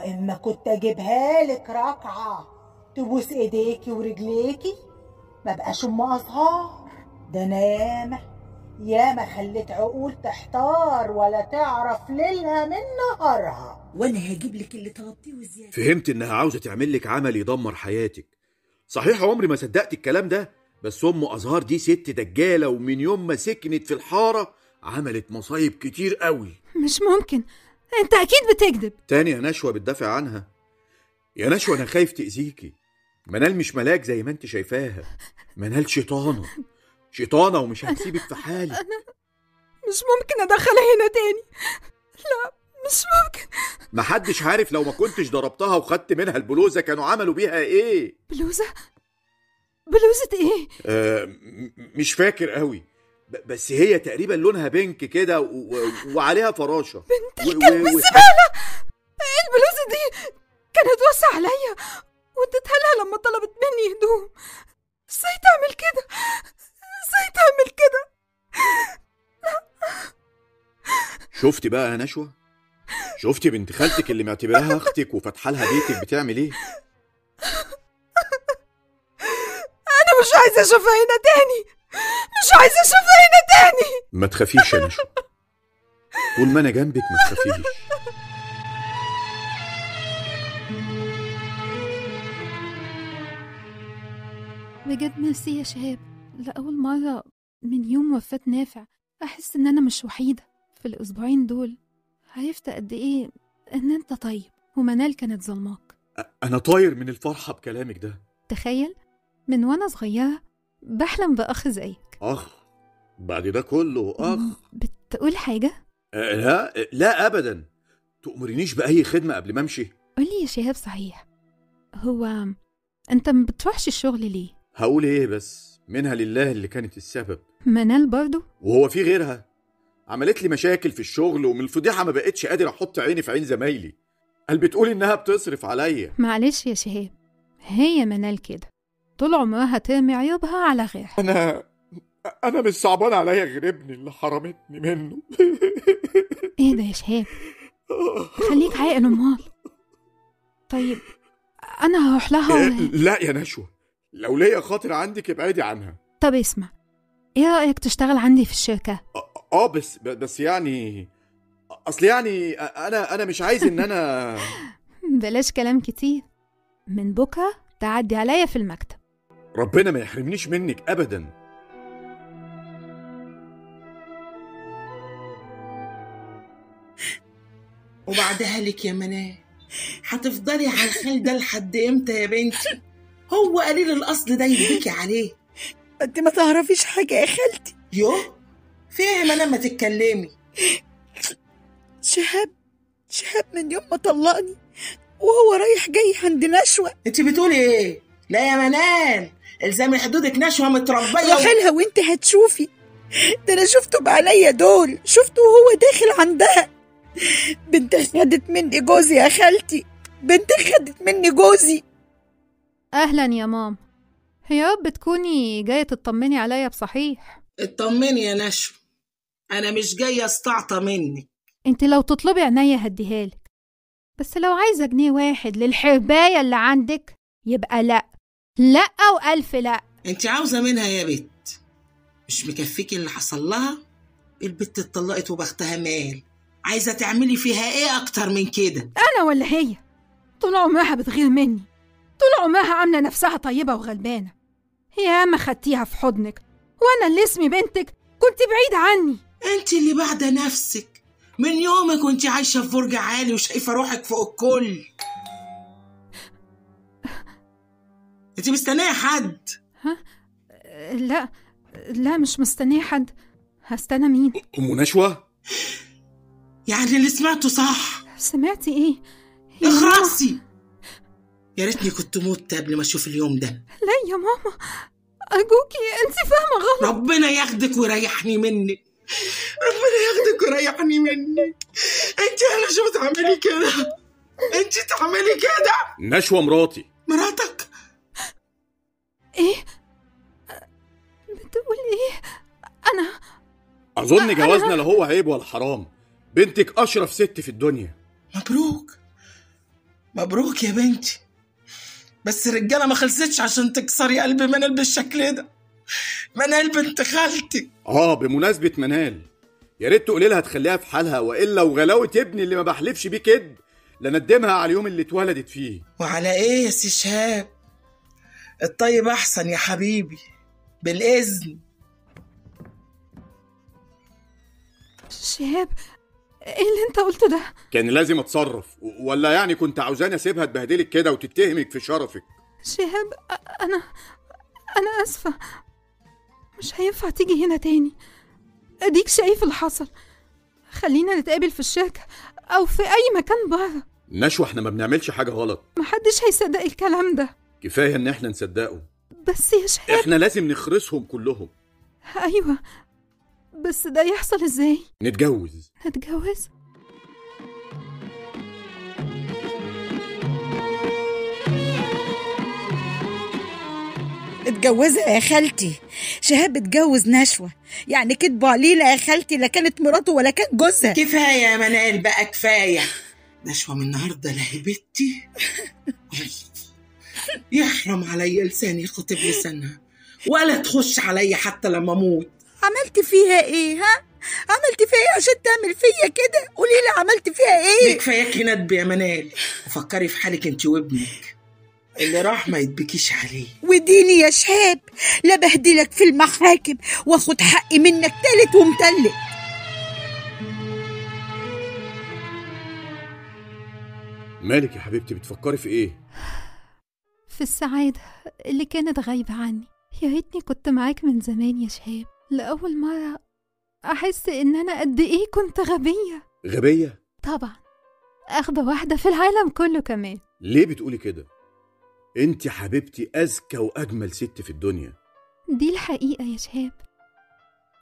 اما كنت اجيبها لك ركعه تبوس ايديكي ورجليكي ما بقاش ام ازهار. ده انا ياما خليت عقول تحتار ولا تعرف ليلها من نهارها. وانا هجيب لك اللي طلبتيه وزياده. فهمت انها عاوزه تعمل لك عمل يدمر حياتك، صحيح عمري ما صدقت الكلام ده، بس ام ازهار دي ست دجاله، ومن يوم ما سكنت في الحارة عملت مصايب كتير قوي. مش ممكن، انت اكيد بتكذب. تاني يا نشوى بتدافع عنها. يا نشوى انا خايف تاذيكي. منال مش ملاك زي ما انت شايفاها، منال شيطانه، شيطانه ومش هتسيبك في حالك. أنا مش ممكن ادخلها هنا تاني، لا مش ممكن. محدش عارف لو ما كنتش ضربتها وخدت منها البلوزة كانوا عملوا بيها ايه. بلوزة؟ بلوزة ايه؟ مش فاكر قوي، بس هي تقريبا لونها بينك كده وعليها فراشه. بنت الكلب الزبالة، ايه البلوزة دي؟ كانت واسعة عليا واديتها لها لما طلبت مني هدوم. ازاي تعمل كده؟ ازاي تعمل كده؟ شفتي بقى يا نشوى؟ شفتي بنت خالتك اللي معتبراها اختك وفاتحه لها بيتك بتعمل ايه؟ انا مش عايزه اشوفها هنا تاني، مش عايزه اشوفها هنا تاني. ما تخافيش يا نشوى، طول ما انا جنبك ما تخافيش. بجد ميرسي يا شهاب، لأول مرة من يوم وفاة نافع أحس إن أنا مش وحيدة. في الأسبوعين دول عرفت قد إيه إن أنت طيب ومنال كانت ظلماك. أنا طاير من الفرحة بكلامك ده. تخيل، من وأنا صغيرة بحلم بأخ زيك. أخ؟ بعد ده كله أخ؟ بتقول حاجة؟ لا لا أبدا. تأمرنيش بأي خدمة قبل ما أمشي. قولي يا شهاب، صحيح هو أنت ما بتروحش الشغل ليه؟ هقول ايه بس، منها لله اللي كانت السبب. منال برضو؟ وهو في غيرها؟ عملت لي مشاكل في الشغل، ومن الفضيحة ما بقتش قادر احط عيني في عين زمايلي. قال بتقول انها بتصرف عليا. معلش يا شهاب، هي منال كده طول عمرها ترمي عيوبها على غيرها. انا مش صعبان عليا غير ابني اللي حرمتني منه. ايه ده يا شهاب، خليك عاقل. امال طيب انا هروح لها لا يا نشوى، لو ليا خاطر عندك ابعدي عنها. طب اسمع، ايه رأيك تشتغل عندي في الشركة؟ بس يعني اصل يعني انا مش عايز ان انا بلاش كلام كتير. من بكرة تعدي عليا في المكتب. ربنا ما يحرمنيش منك ابدا. وبعدها لك يا منال، هتفضلي على الخال ده لحد امتى يا بنتي؟ هو قليل الاصل ده يبكي عليه. انت ما تعرفيش حاجة يا خالتي. يوه، فاهم انا ما تتكلمي. شهاب من يوم ما طلقني وهو رايح جاي عند نشوى. انت بتقولي ايه؟ لا يا منال، الزمي حدودك، نشوى متربيه. روحي لها وانت هتشوفي. ده انا شفته بعينيا دول، شفته وهو داخل عندها. بنت خدت مني جوزي يا خالتي، بنت خدت مني جوزي. اهلا يا مام، يا رب تكوني جاية تطمني عليا بصحيح. اطمني يا نشوى، انا مش جاية استعطى منك. انت لو تطلبي عينيا هديهالك، بس لو عايزه جنيه واحد للحربايه اللي عندك يبقى لا لا والف لا. انت عاوزه منها يا بت؟ مش مكفيكي اللي حصل لها؟ البت اتطلقت وبختها مال، عايزه تعملي فيها ايه اكتر من كده؟ انا ولا هي؟ طول عمرها بتغير مني، طول عمرها عامله نفسها طيبة وغلبانه. يا ما خدتيها في حضنك، وانا اللي اسمي بنتك كنت بعيدة عني. انت اللي بعد نفسك من يومك وانت عايشه في برج عالي وشايفه روحك فوق الكل. انت مستنيه حد؟ ها؟ لا لا مش مستنيه حد. هستنى مين؟ ام نشوى؟ يعني اللي سمعته صح؟ سمعتي ايه؟ اخرسي. يا ريتني كنت مت قبل ما اشوف اليوم ده. لا يا ماما ارجوكي، انت فاهمه غلط. ربنا ياخدك ويريحني منك، ربنا ياخدك ويريحني منك. انت انا شو بتعملي كده؟ انت تعملي كده؟ نشوى مراتي. مراتك؟ ايه بتقول ايه؟ انا اظن جوازنا لا هو عيب ولا حرام. بنتك اشرف ست في الدنيا. مبروك مبروك يا بنتي، بس الرجالة ما خلصتش عشان تكسري قلب منال بالشكل ده. منال بنت خالتك. بمناسبة منال، يا ريت تقولي لها تخليها في حالها، والا وغلاوه ابني اللي ما بحلفش بيه كده لندمها على اليوم اللي اتولدت فيه. وعلى ايه يا سي شهاب؟ الطيب احسن يا حبيبي، بالاذن. شهاب، ايه اللي انت قلته ده؟ كان لازم اتصرف، ولا يعني كنت عاوزاني اسيبها تبهدلك كده وتتهمك في شرفك؟ شهاب، انا اسفه، مش هينفع تيجي هنا تاني. اديك شايف اللي حصل. خلينا نتقابل في الشركة او في اي مكان بره. نشوى، احنا ما بنعملش حاجة غلط. محدش هيصدق الكلام ده. كفاية ان احنا نصدقه. بس يا شهاب، احنا لازم نخرسهم كلهم. ايوه، بس ده يحصل ازاي؟ نتجوز. نتجوز؟ اتجوزها يا خالتي. شهاب اتجوز نشوة، يعني كدبوا علينا يا خالتي، لا كانت مراته ولا كان جوزها. كفاية يا منال بقى، كفاية. نشوة من النهارده لا هي بنتي، يحرم عليا لساني خطيب لسانها، ولا تخش عليا حتى لما اموت. عملت فيها ايه؟ ها؟ عملت فيها ايه عشان تعمل فيا كده؟ قولي لي عملت فيها ايه؟ كفاياكي ندب يا منال، وفكري في حالك انت وابنك اللي راح ما يتبكيش عليه. وديني يا شهاب لا بهدلك في المحاكم واخد حقي منك تالت ومتلت. مالك يا حبيبتي، بتفكري في ايه؟ في السعادة اللي كانت غايبة عني. يا ريتني كنت معاك من زمان يا شهاب. لأول مرة أحس إن أنا قد إيه كنت غبية. غبية؟ طبعا، أغبى واحدة في العالم كله كمان. ليه بتقولي كده؟ انت حبيبتي أذكى وأجمل ست في الدنيا. دي الحقيقة يا شهاب.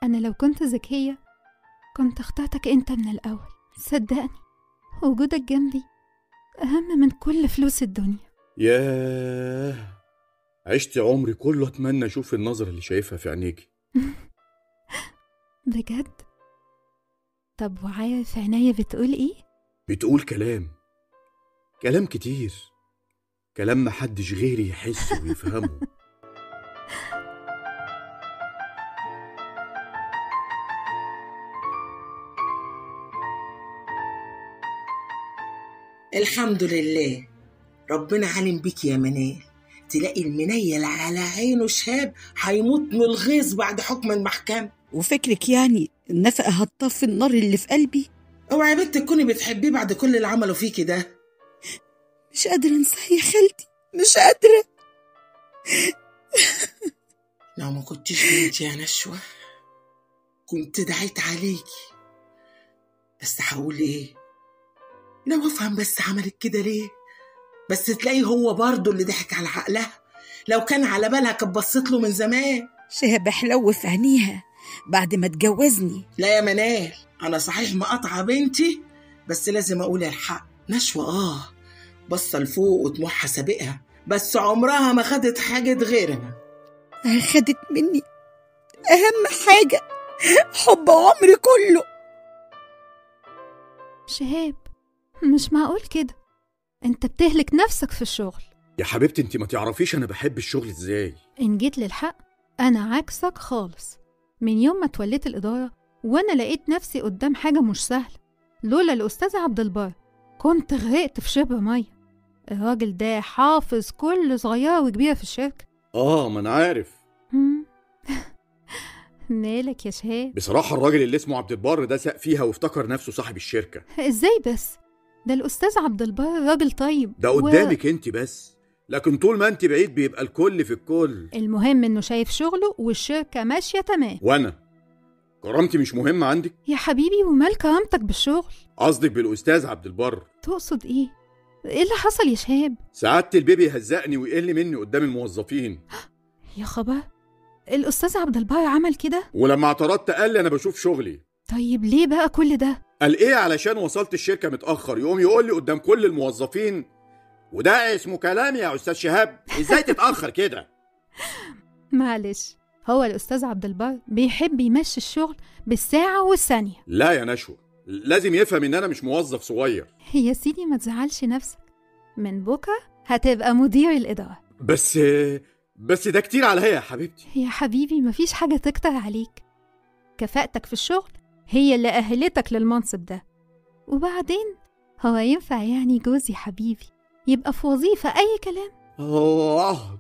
أنا لو كنت ذكية كنت اخترتك أنت من الأول. صدقني، وجودك جنبي أهم من كل فلوس الدنيا. ياه، عشت عمري كله أتمنى أشوف النظرة اللي شايفها في عينيكي. بجد؟ طب وعارف عينيا بتقول إيه؟ بتقول كلام، كلام كتير، كلام محدش غيري يحسه ويفهمه. الحمد لله، ربنا عالم بيك يا منال. تلاقي المنيل على عينه شهاب هيموت من الغيظ بعد حكم المحكمة. وفكرك يعني النفقة هتطفي النار اللي في قلبي؟ اوعي يا بنت تكوني بتحبيه بعد كل اللي عمله فيكي ده. مش قادرة انساه يا خالتي، مش قادرة. لو ما كنتش بنتي يا نشوة كنت دعيت عليكي. بس هقول ايه؟ لو افهم بس عملت كده ليه؟ بس تلاقيه هو برضه اللي ضحك على عقلها. لو كان على بالها كانت بصيت له من زمان. شهاب حلو في عينيها بعد ما اتجوزني. لا يا منال، انا صحيح مقاطعه بنتي، بس لازم اقول الحق. نشوة بصة لفوق وطموحها سابقها، بس عمرها ما خدت حاجة غيرها. خدت مني أهم حاجة، حب عمري كله. شهاب، مش معقول كده، انت بتهلك نفسك في الشغل. يا حبيبتي انت ما تعرفيش انا بحب الشغل ازاي. ان جيت للحق انا عكسك خالص. من يوم ما توليت الإدارة وانا لقيت نفسي قدام حاجة مش سهلة. لولا الأستاذ عبد البر كنت غرقت في شبر مية. الراجل ده حافظ كل صغيرة وكبيرة في الشركة. ما انا عارف. مالك يا شهاب؟ بصراحة الراجل اللي اسمه عبد البر ده ساق فيها وافتكر نفسه صاحب الشركة. ازاي بس؟ ده الأستاذ عبد البر راجل طيب. ده قدامك انت بس، لكن طول ما انت بعيد بيبقى الكل في الكل. المهم انه شايف شغله والشركة ماشية تمام. وانا كرامتي مش مهمة عندك؟ يا حبيبي، ومال كرامتك بالشغل؟ قصدك بالأستاذ عبد البر. تقصد ايه؟ ايه اللي حصل يا شهاب؟ سعادة البيبي هزقني ويقل مني قدام الموظفين. يا خبر، الأستاذ عبد البر عمل كده؟ ولما اعترضت قال لي أنا بشوف شغلي. طيب ليه بقى كل ده؟ قال ايه؟ علشان وصلت الشركة متأخر يقوم يقول لي قدام كل الموظفين، وده اسمه كلام يا أستاذ شهاب؟ ازاي تتأخر كده؟ معلش، هو الأستاذ عبد البر بيحب يمشي الشغل بالساعة والثانية. لا يا نشوى، لازم يفهم إن أنا مش موظف صغير. يا سيدي ما تزعلش نفسك، من بكرة هتبقى مدير الإدارة. بس ده كتير عليا يا حبيبتي. يا حبيبي مفيش حاجة تكتر عليك، كفاءتك في الشغل هي اللي أهلتك للمنصب ده. وبعدين هو ينفع يعني جوزي حبيبي يبقى في وظيفة أي كلام؟ الله،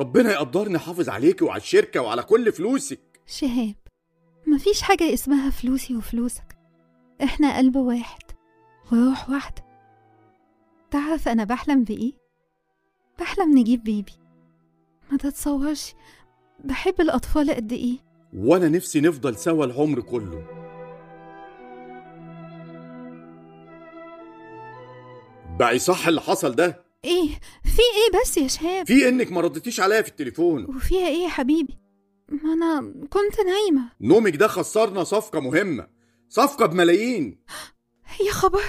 ربنا يقدرني احافظ عليكي وعلى الشركة وعلى كل فلوسك. شهاب، مفيش حاجة اسمها فلوسي وفلوسك، احنا قلب واحد وروح واحدة. تعرف انا بحلم بايه؟ بحلم نجيب بيبي. ما تتصورش بحب الاطفال قد ايه. وانا نفسي نفضل سوا العمر كله. بقى صح اللي حصل ده؟ ايه في ايه بس يا شهاب؟ في انك ما ردتيش عليا في التليفون. وفيها ايه يا حبيبي؟ ما انا كنت نايمة. نومك ده خسرنا صفقة مهمة، صفقة بملايين. يا خبر،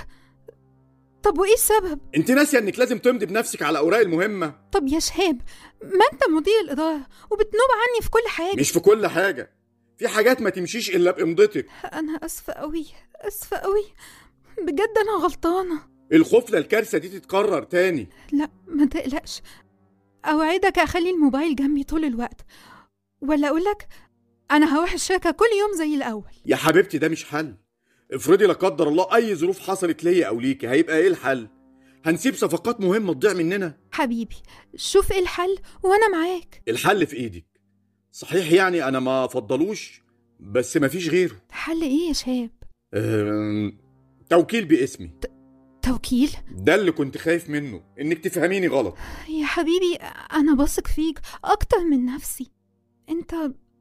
طب وايه السبب؟ انت ناسيه انك لازم تمضي بنفسك على اوراق المهمة. طب يا شهاب، ما انت مدير الادارة وبتنوب عني في كل حاجة. مش في كل حاجة، في حاجات ما تمشيش الا بامضتك. انا اسفه قوي، اسفه قوي بجد، انا غلطانة. الخوف للكارثه دي تتكرر تاني. لا ما تقلقش، اوعدك اخلي الموبايل جنبي طول الوقت. ولا اقولك انا هروح الشركة كل يوم زي الاول. يا حبيبتي ده مش حل. افرضي لا قدر الله اي ظروف حصلت ليا او ليكي، هيبقى ايه الحل؟ هنسيب صفقات مهمة تضيع مننا؟ حبيبي شوف ايه الحل وانا معاك. الحل في ايدك. صحيح يعني انا ما فضلوش، بس ما فيش غيره. حل ايه يا شهاب؟ توكيل باسمي. توكيل؟ ده اللي كنت خايف منه، انك تفهميني غلط. يا حبيبي انا بثق فيك اكتر من نفسي. انت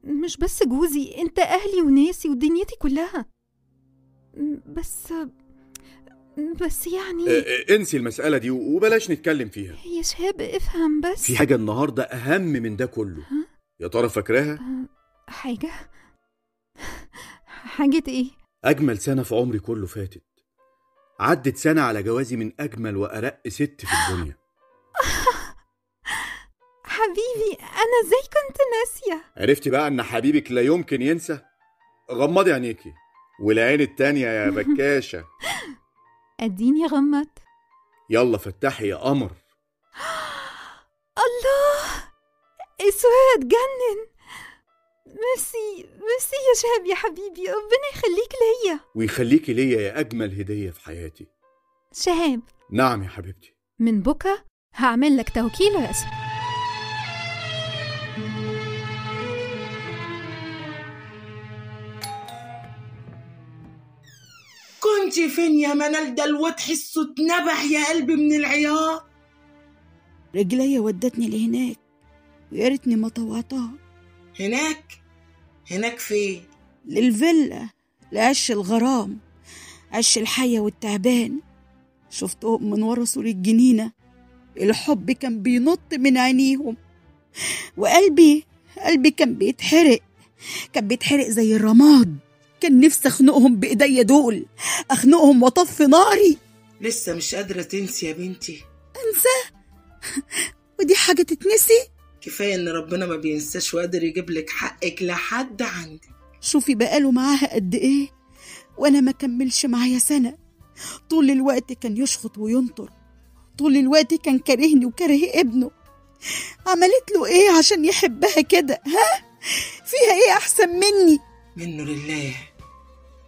مش بس جوزي، انت اهلي وناسي ودنيتي كلها. بس يعني انسي المسألة دي وبلاش نتكلم فيها. يا شهاب افهم بس، في حاجة النهاردة أهم من ده كله. يا ترى فاكراها؟ حاجة؟ حاجة ايه؟ أجمل سنة في عمري كله فاتت. عدت سنة على جوازي من أجمل وأرق ست في الدنيا. حبيبي أنا ازاي كنت ناسية؟ عرفتي بقى أن حبيبك لا يمكن ينسى؟ غمضي عينيكي والعين التانية يا بكاشة. اديني غمضت. يلا فتحي يا قمر. الله، الصورة تجنن. ميرسي ميرسي يا شهاب يا حبيبي، ربنا يخليك ليا. ويخليكي ليا يا أجمل هدية في حياتي. شهاب. نعم يا حبيبتي. من بكرة هعمل لك توكيل رسمي. كنت فين يا منال؟ ده الواد حسه اتنبح يا قلبي من العياط. رجليا ودتني لهناك، ويا ريتني ما طوعتها. هناك؟ هناك فين؟ للفيلا، لعش الغرام، عش الحية والتعبان. شفتهم من ورا سور الجنينة، الحب كان بينط من عينيهم، وقلبي قلبي كان بيتحرق، كان بيتحرق زي الرماد. كان نفسي اخنقهم بايديا دول، اخنقهم واطفي ناري. لسه مش قادرة تنسي يا بنتي؟ انسى؟ ودي حاجة تتنسي؟ كفاية ان ربنا ما بينساش وقادر يجيب لك حقك لحد عندك. شوفي بقاله معاها قد ايه، وانا ما كملش معايا سنة. طول الوقت كان يشخط وينطر، طول الوقت كان كارهني وكاره ابنه. عملت له ايه عشان يحبها كده؟ ها؟ فيها ايه احسن مني؟ منه لله،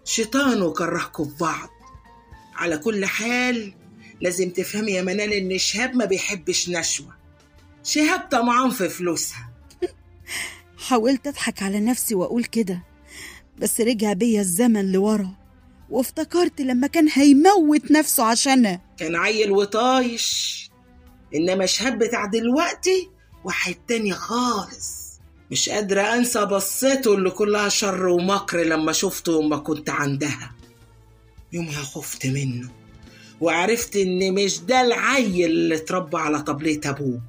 شيطان وكرهكم في بعض. على كل حال لازم تفهمي يا منال ان شهاب ما بيحبش نشوة. شهاب طمعان في فلوسها. حاولت اضحك على نفسي واقول كده، بس رجع بيا الزمن لورا وافتكرت لما كان هيموت نفسه عشانها. كان عيل وطايش، انما شهاب بتاع دلوقتي واحد تاني خالص. مش قادرة أنسى بصته اللي كلها شر ومكر لما شفته يوم ما كنت عندها. يومها خفت منه وعرفت إن مش ده العيل اللي اتربى على طبلية أبوه.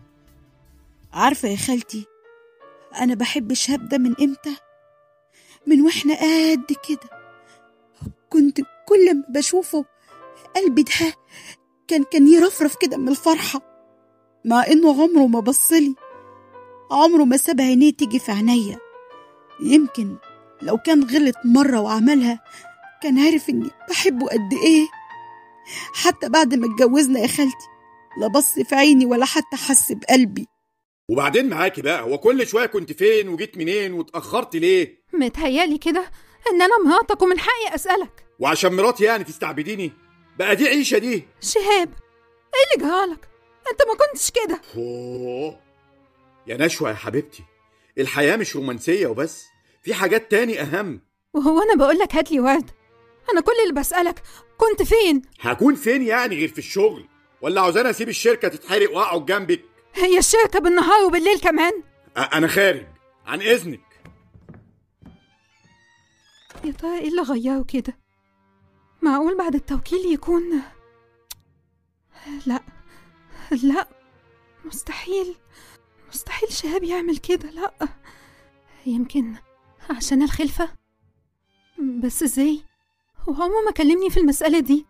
عارفة يا خالتي أنا بحب شهاب ده من إمتى؟ من وإحنا قد كده. كنت كل ما بشوفه قلبي ده كان يرفرف كده من الفرحة، مع إنه عمره ما بصلي، عمره ما ساب عينيه تيجي في عينيا. يمكن لو كان غلط مرة وعملها كان عارف إني بحبه قد إيه. حتى بعد ما اتجوزنا يا خالتي لا بص في عيني ولا حتى حس بقلبي. وبعدين معاكي بقى، هو كل شوية كنت فين وجيت منين واتأخرت ليه؟ متهيالي كده إن أنا مراتك ومن حقي أسألك. وعشان مراتي يعني تستعبديني؟ بقى دي عيشة دي؟ شهاب ايه اللي جرالك؟ انت ما كنتش كده. يا نشوى يا حبيبتي، الحياة مش رومانسية وبس، في حاجات تاني أهم. وهو أنا بقولك هاتلي ورد؟ أنا كل اللي بسألك كنت فين؟ هكون فين يعني غير في الشغل؟ ولا عاوزاني أسيب الشركة تتحرق وأقعد جنبك؟ هي الشركة بالنهار وبالليل كمان. أنا خارج عن إذنك. يا ترى إيه اللي غيره كده؟ معقول بعد التوكيل يكون؟ لا لا، مستحيل مستحيل شهاب يعمل كده. لا، يمكن عشان الخلفة. بس ازاي؟ وهو ما كلمني في المسألة دي.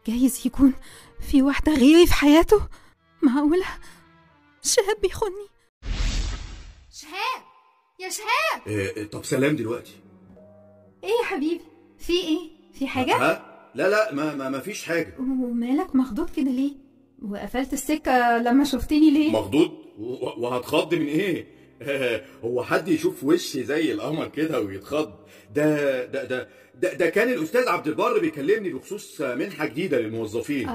جايز يكون في واحدة غيري في حياته. معقولة شهاب بيخوني؟ شهاب، يا شهاب. إيه؟ طب سلام دلوقتي. ايه يا حبيبي، في ايه؟ في حاجة؟ لا لا، ما فيش حاجة. ومالك مخضوض كده ليه؟ وقفلت السكة لما شفتني ليه؟ مخضوض وهتخض من ايه؟ هو حد يشوف وشي زي القمر كده ويتخض؟ ده ده ده ده, ده كان الأستاذ عبد البر بيكلمني بخصوص منحة جديدة للموظفين.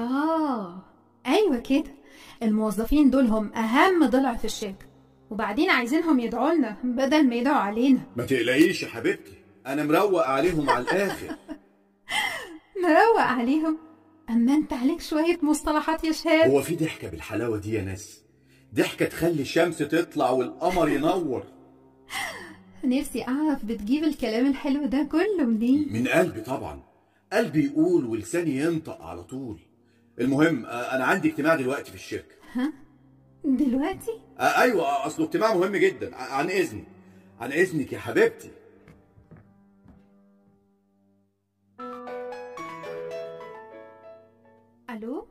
ايوه كده، الموظفين دول هم أهم ضلع في الشركة، وبعدين عايزينهم يدعوا لنا بدل ما يدعوا علينا. ما تقلقيش يا حبيبتي، أنا مروق عليهم على الآخر. مروق عليهم؟ أما أنت عليك شوية مصطلحات يا شهاب. هو في ضحكة بالحلاوة دي يا ناس؟ ضحكة تخلي الشمس تطلع والقمر ينور. نفسي أعرف بتجيب الكلام الحلو ده كله منين؟ من قلبي طبعا، قلبي يقول ولساني ينطق على طول. المهم أنا عندي اجتماع دلوقتي في الشركة. ها؟ دلوقتي؟ أيوة، أصله اجتماع مهم جدا. عن إذنك، عن إذنك يا حبيبتي. ألو؟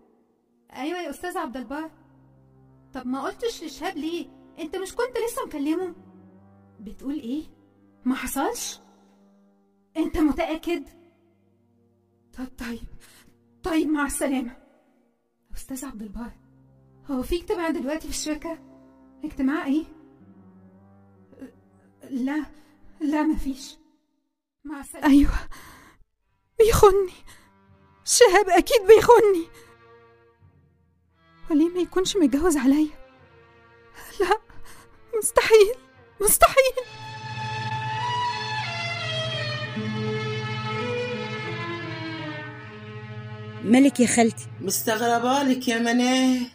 أيوة يا أستاذ عبد البر. طب ما قلتش لشهاب ليه؟ أنت مش كنت لسه مكلمه؟ بتقول إيه؟ ما حصلش؟ أنت متأكد؟ طب طيب مع السلامة. أستاذ عبد البر، هو في اجتماع دلوقتي في الشركة؟ اجتماع إيه؟ لا لا مفيش. مع السلامة. أيوة بيخوني شهاب، أكيد بيخوني. وليه ما يكونش متجوز عليا؟ لا مستحيل مستحيل. مالك يا خالتي؟ مستغربالك يا منال،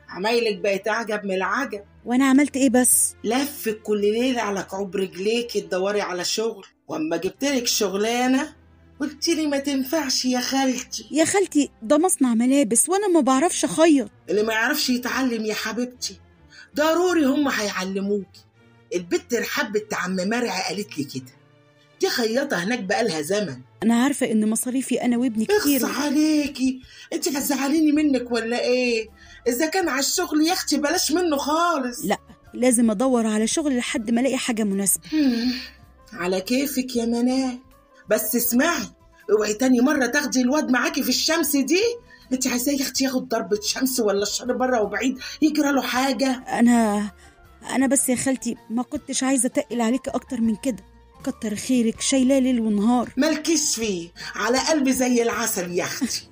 عمايلك بقت أعجب من العجب. وأنا عملت إيه بس؟ لفك كل ليلة على كعوب رجليكي تدوري على شغل، وأما جبتلك شغلانة قلتلي ما تنفعش يا خالتي. يا خالتي ده مصنع ملابس وانا ما بعرفش اخيط. اللي ما يعرفش يتعلم يا حبيبتي، ضروري هم هيعلموكي. البت رحاب بنت عم مرعي قالت لي كده، دي خياطة هناك بقالها زمن. انا عارفه ان مصاريفي انا وابني كتير. اخص عليكي، انت هتزعليني منك ولا ايه؟ اذا كان على الشغل يا اختي بلاش منه خالص. لا لازم ادور على شغل لحد ما الاقي حاجة مناسبة. على كيفك يا منال، بس اسمعي، اوعي تاني مرة تاخدي الواد معاكي في الشمس دي. انت عايزاه يا اختي ياخد ضربة شمس ولا الشر بره وبعيد يجرى له حاجة؟ انا بس يا خالتي ما كنتش عايزة اتقل عليكي اكتر من كده. كتر خيرك، شايلاه ليل ونهار. مالكيش فيه، على قلبي زي العسل يا اختي.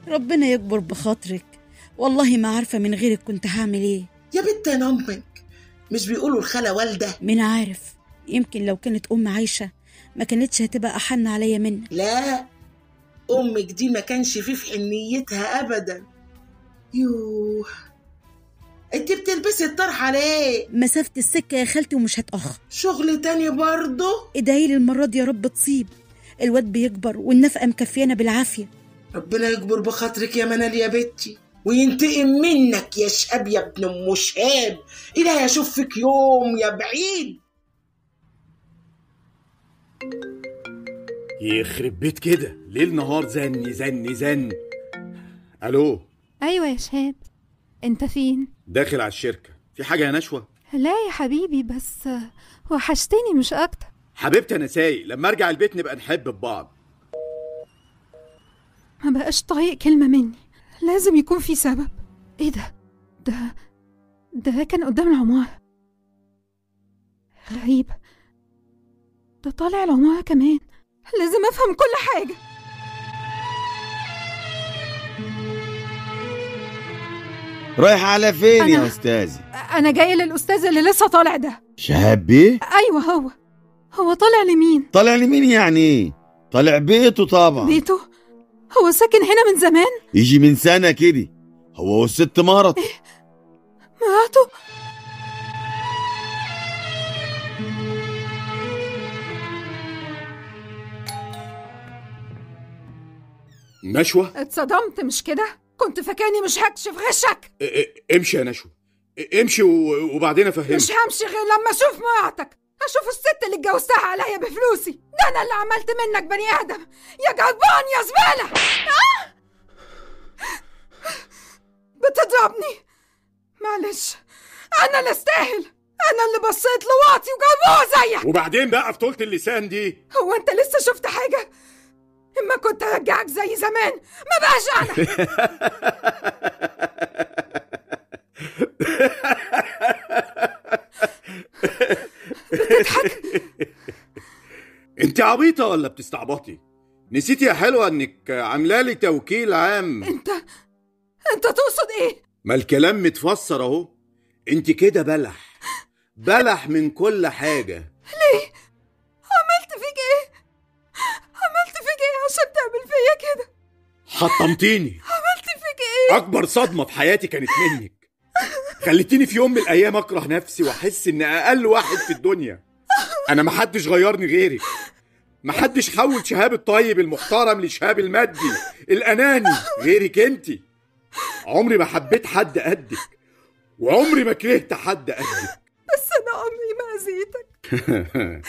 ربنا يكبر بخاطرك، والله ما عارفة من غيرك كنت هعمل ايه. يا بنت انا امك، مش بيقولوا الخالة والدة؟ مين عارف، يمكن لو كانت ام عايشة ما كانتش هتبقى أحن عليا منك. لا أمك دي ما كانش فيه في حنيتها أبدا. يوه، انت بتلبسي الطرحة ليه؟ مسافة السكة يا خالتي ومش هتأخر. شغل تاني برضه؟ ادعي لي المرة دي يا رب تصيب، الواد بيكبر والنفقة مكفيانا بالعافية. ربنا يكبر بخاطرك يا منال يا بنتي، وينتقم منك يا شهاب يا ابن ام شهاب. إلهي أشوف فيك يوم يا بعيد. يخرب بيت كده، ليل نهار زن زن زن. الو. ايوه يا شهاب، انت فين؟ داخل على الشركة. في حاجة يا نشوى؟ لا يا حبيبي، بس وحشتني مش اكتر. حبيبتي انا سايق، لما ارجع البيت نبقى نحب ببعض. ما بقاش طايق كلمة مني، لازم يكون في سبب. ايه ده؟ ده كان قدام العمارة. غريب، ده طالع العمارة كمان. لازم أفهم كل حاجة. رايح على فين يا استاذي؟ انا جاية للاستاذ اللي لسه طالع ده. شهاب بيه؟ ايوه. هو طالع لمين؟ طالع لمين يعني ايه؟ طالع بيته طبعا. بيته؟ هو ساكن هنا من زمان؟ يجي من سنة كده، هو والست مرته. إيه؟ مراته؟ نشوة؟ اتصدمت مش كده؟ كنت فاكرني مش هكشف غشك. امشي يا نشوة، امشي وبعدين افهمك. مش همشي غير لما اشوف مراتك، اشوف الست اللي اتجوزتها عليا بفلوسي. ده انا اللي عملت منك بني ادم يا جربان يا زبالة. بتضربني؟ معلش، انا اللي استاهل، انا اللي بصيت لواطي وجربوه زيك. وبعدين بقى في طولة اللسان دي، هو انت لسه شفت حاجة؟ اما كنت ارجعك زي زمان ما بقاش انا. بتضحك؟ انت عبيطه ولا بتستعبطي؟ نسيتي يا حلوة انك عامله لي توكيل عام. انت تقصد ايه؟ ما الكلام متفسر اهو. انت كده بلح بلح من كل حاجة. ليه؟ عملت فيك ايه؟ عملت فيك ايه عشان تعمل فيا كده؟ حطمتيني. عملت فيك ايه؟ اكبر صدمة في حياتي كانت منك. خليتيني في يوم من الايام اكره نفسي واحس ان اقل واحد في الدنيا. انا محدش غيرني غيرك، محدش حول شهاب الطيب المحترم لشهاب المادي الاناني غيرك انتي. عمري ما حبيت حد قدك، وعمري ما كرهت حد قدك. بس انا عمري ما اذيتك.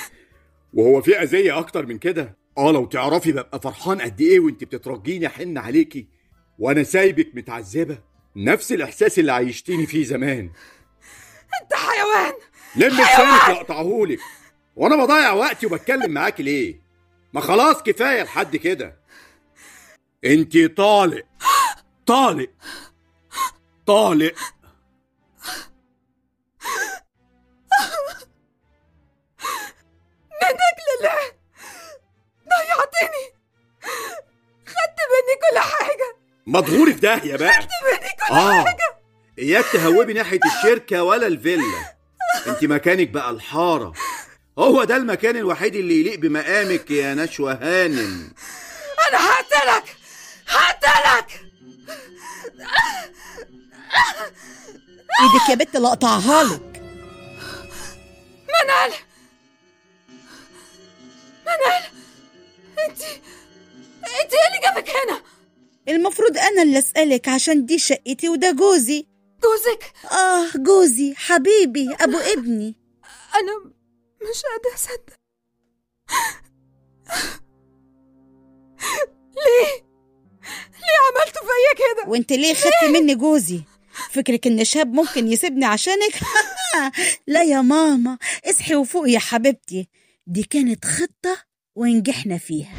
وهو في اذيه اكتر من كده؟ لو تعرفي ببقى فرحان قد ايه وانت بتترجيني احن عليكي وانا سايبك متعذبه، نفس الاحساس اللي عيشتيني فيه زمان. انت حيوان. لم لسانك لاقطعهولك. وانا بضيع وقتي وبتكلم معاكي ليه؟ ما خلاص كفاية لحد كده. انت طالق طالق طالق. منك لله، ضيعتني، خدت مني كل حاجة. مضغوري في داهية بقى. خدت مني كل حاجة. اياك تهوبي ناحية الشركة ولا الفيلا، انت مكانك بقى الحارة. هو ده المكان الوحيد اللي يليق بمقامك يا نشوى هانم. انا هقتلك هقتلك. ايدك يا بت لقطعها لك. منال منال، انت ايه اللي جابك هنا؟ المفروض انا اللي اسالك عشان دي شقتي وده جوزي. جوزك؟ جوزي حبيبي ابو ابني. انا مش قادرة اصدق. ليه عملتوا فيا كده؟ وانت ليه خدتي مني جوزي؟ فكرك ان شاب ممكن يسيبني عشانك؟ لا يا ماما، اصحي وفوقي يا حبيبتي، دي كانت خطة ونجحنا فيها.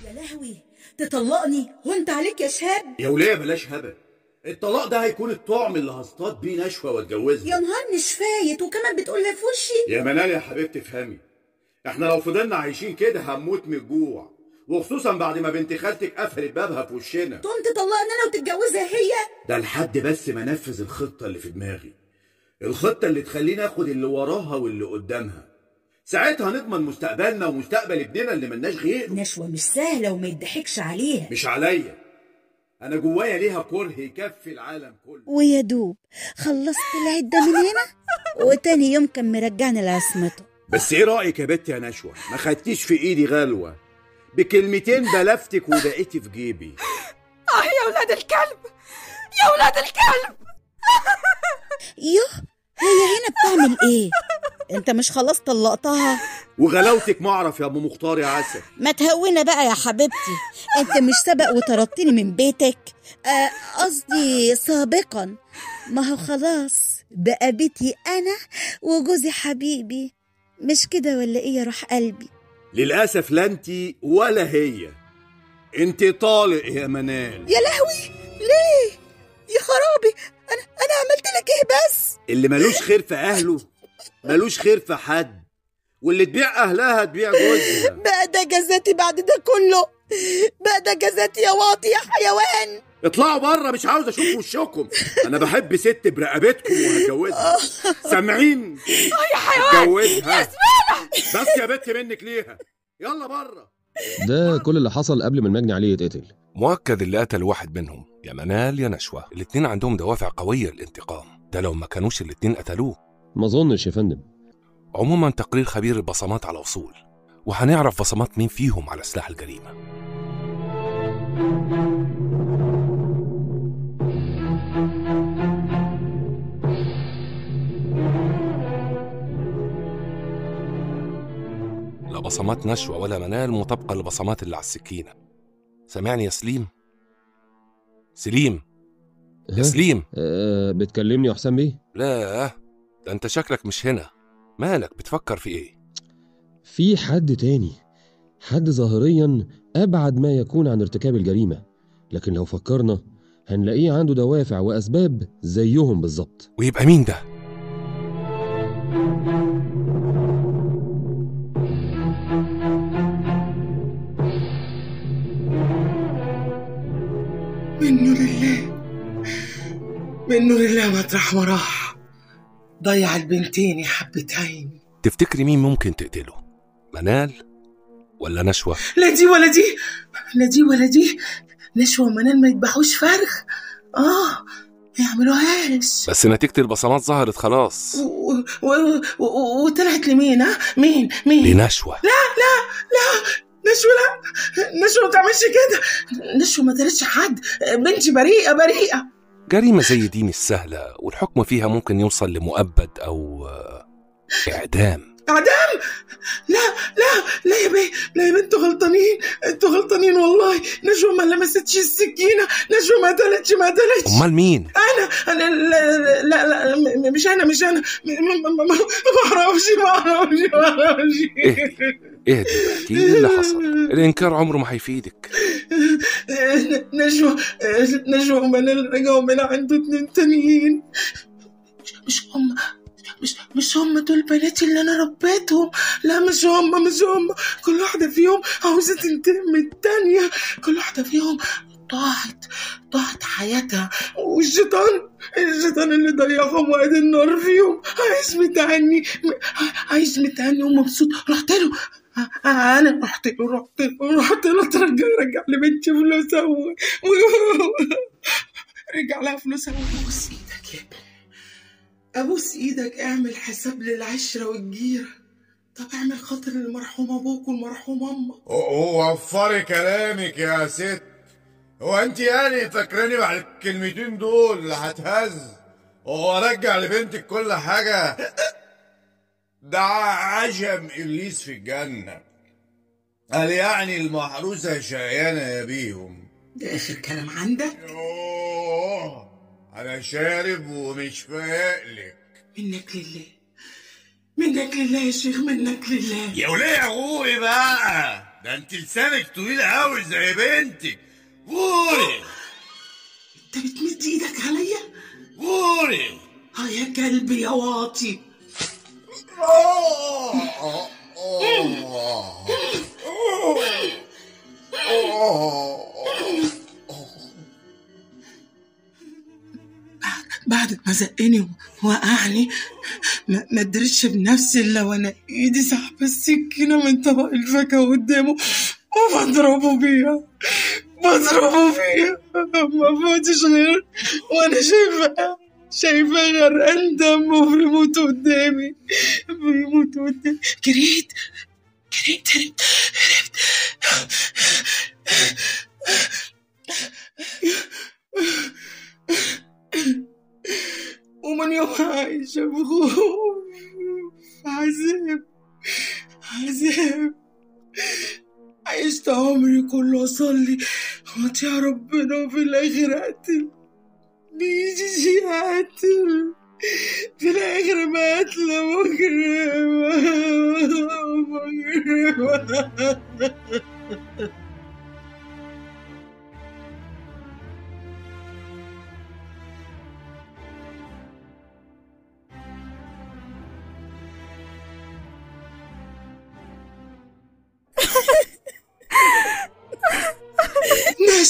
يا لهوي، تطلقني وانت عليك يا شهاب؟ يا وليه بلاش هبل، الطلاق ده هيكون الطعم اللي هصطاد بيه نشوة واتجوزها. يا نهار مش فايت، وكمان بتقولها في وشي. يا منال يا حبيبتي افهمي، احنا لو فضلنا عايشين كده هنموت من الجوع، وخصوصا بعد ما بنت خالتك قفلت بابها في وشنا. تقوم تطلقني انا وتتجوزها هي؟ ده لحد بس ما انفذ الخطة اللي في دماغي، الخطة اللي تخليني اخد اللي وراها واللي قدامها. ساعتها نضمن مستقبلنا ومستقبل ابننا اللي ملناش غيره. نشوة مش سهلة وما يضحكش عليها. مش عليا، انا جوايا ليها كره يكفي العالم كله. ويا دوب خلصت العدة من هنا وتاني يوم كان مرجعني لعصمته. بس ايه رايك يا بنتي يا نشوة؟ ما خدتيش في ايدي غلوه، بكلمتين بلفتك وبقيتي في جيبي. يا ولاد الكلب يا ولاد الكلب. يوه، هي هنا بتعمل ايه؟ انت مش خلاص طلقتها؟ وغلاوتك معرف يا ابو مختار يا عسل. ما تهونا بقى يا حبيبتي، انت مش سبق وطردتني من بيتك؟ قصدي سابقا. ما هو خلاص بقى بيتي انا وجوزي حبيبي، مش كده ولا ايه يا روح قلبي؟ للاسف لا انت ولا هي، انت طالق يا منال. يا لهوي، ليه يا خرابي؟ انا عملت لك ايه بس؟ اللي ملوش خير في اهله ملوش خير في حد، واللي تبيع اهلها تبيع جوزها. بقى ده جزاتي بعد ده كله؟ بقى ده جزاتي يا واطي يا حيوان. اطلعوا بره، مش عاوز اشوف وشكم. انا بحب ست برقبتكم وهتجوزها، سامعين؟ يا حيوان يا زبالة. بس يا بت منك ليها، يلا بره. ده كل اللي حصل قبل ما المجني عليه يتقتل. مؤكد اللي قتل واحد منهم، يا منال يا نشوى. الاتنين عندهم دوافع قوية للانتقام، ده لو ما كانوش الاتنين قتلوه. ما اظنش يا فندم. عموما تقرير خبير البصمات على وصول، وهنعرف بصمات مين فيهم على سلاح الجريمة. لا بصمات نشوى ولا منال مطابقة للبصمات اللي على السكينة. سامعني يا سليم؟ سليم يا سليم. بتكلمني يا حسام بيه؟ لا ده انت شكلك مش هنا. مالك بتفكر في ايه؟ في حد تاني، حد ظاهريا أبعد ما يكون عن ارتكاب الجريمة، لكن لو فكرنا هنلاقيه عنده دوافع وأسباب زيهم بالظبط. ويبقى مين ده؟ منه لله، منه لله، مطرح ما راح ضيع البنتين يا حبة عيني. تفتكري مين ممكن تقتله؟ منال ولا نشوى؟ لا دي ولا دي، لا دي ولا دي. نشوى ومنال ما يذبحوش فرخ، ما يعملوهاش. بس نتيجة البصمات ظهرت خلاص. وطلعت لمين؟ ها؟ مين؟ لنشوى. لا لا لا، نشوى لا، نشوى ما تعملش كده، نشوى ما تريدش حد، بنتي بريئة بريئة. جريمة زي دي مش سهلة، والحكم فيها ممكن يوصل لمؤبد أو إعدام. إعدام؟ لا لا لا يا بيه، لا يا بيه، انتوا غلطانين، انتوا غلطانين والله. نشوى ما لمستش السكينة، نشوى ما قتلتش، ما قتلتش. أمال مين؟ أنا لا لا لا، مش أنا، مش أنا، ما أعرفش ما أعرفش ما أعرفش. اهدي احكي لي اللي حصل، الإنكار عمره ما هيفيدك. نشوى نشوى ومنال رجعوا من عنده 2 تانيين. مش هم، مش هم دول بناتي اللي انا ربيتهم. لا مش هم، مش هم. كل واحدة فيهم عاوزه تنتقم من التانية، كل واحدة فيهم ضاعت حياتها، والشيطان، الشيطان اللي ضيعهم وقعد النار فيهم. عايش متعني، عايش متعني ومبسوط. رحت له انا، رحت له رحت له ترجع، رجع لبنتي فلوسها رجع لها فلوسها. بوس ايدك يا ابني، أبوس إيدك، اعمل حساب للعشرة والجيرة. طب اعمل خاطر للمرحوم أبوك والمرحوم أمك. وفري كلامك يا ست. هو أنت يعني فاكراني بعد الكلمتين دول اللي هتهز وأرجع لبنتك كل حاجة؟ ده عشم إبليس في الجنة. قال يعني المحروسة شقيانة يا بيهم. ده آخر كلام عندك؟ يوه، أنا شارب ومش فايقلك. منك لله، منك لله يا شيخ، منك لله. يا وليه غوري بقى، ده انت لسانك طويل قوي زي بنتك. غوري. انت بتمد ايدك عليا؟ غوري. يا كلبي يا واطي. بعد ما زقني ووقعني ما ادريتش بنفسي الا وانا ايدي سحب السكينة من طبق الفاكهة قدامه وبضربه بيها، بضربه بيها. ما فاتش غير وانا شايفه غرقان دم وبيموت قدامي، بيموت قدامي. جريت جريت، هربت هربت. ومن يومها عايشة بخوف، عذاب عذاب. عشت عمري كله أصلي وأطيع ربنا، وفي الآخر أقتل. بيجي أقتل في الآخر، ما قتلة مجرمة مجرمة.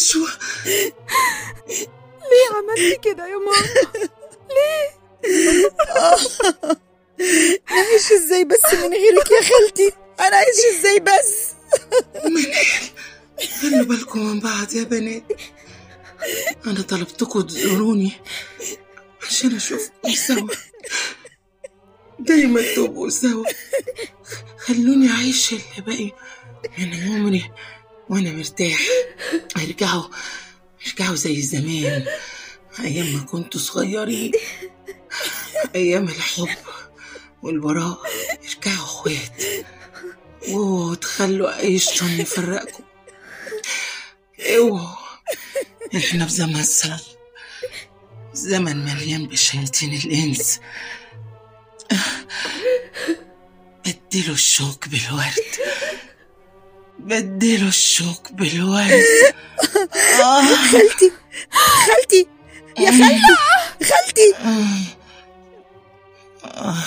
نشوة، ليه عملتي كده يا ماما؟ ليه؟ أعيش ازاي بس من غيرك يا خالتي؟ أنا أعيش ازاي بس؟ منال، خلوا بالكم من بعض يا بنات. أنا طلبتكم تزوروني عشان أشوفكم سوا، دايما تبقوا سوا. خلوني أعيش اللي باقي من عمري وأنا مرتاح. ارجعوا زي زمان، أيام ما كنتوا صغيرين، أيام الحب والبراءة. ارجعوا اخوات، وتخلوا أي شيطان يفرقكم. اوعوا، احنا في زمن صعب، زمن مليان بشياطين الإنس. بدلوا الشوك بالورد، بدلوا الشوك بالورد. خالتي، خالتي يا خالتي، خالتي. ماما!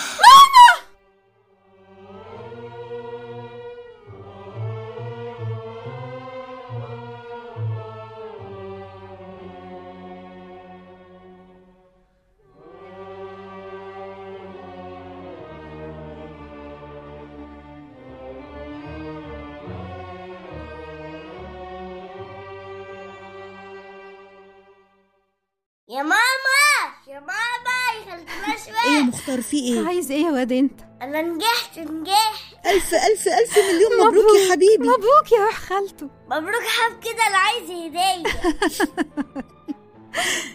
يا ماما، يا ماما، يا خالتي نشوى. ايه يا مختار، في ايه؟ عايز ايه يا واد انت؟ انا نجحت. الف الف الف مليون مبروك يا حبيبي. مبروك يا روح خالته. مبروك حب كده، انا عايز هديه.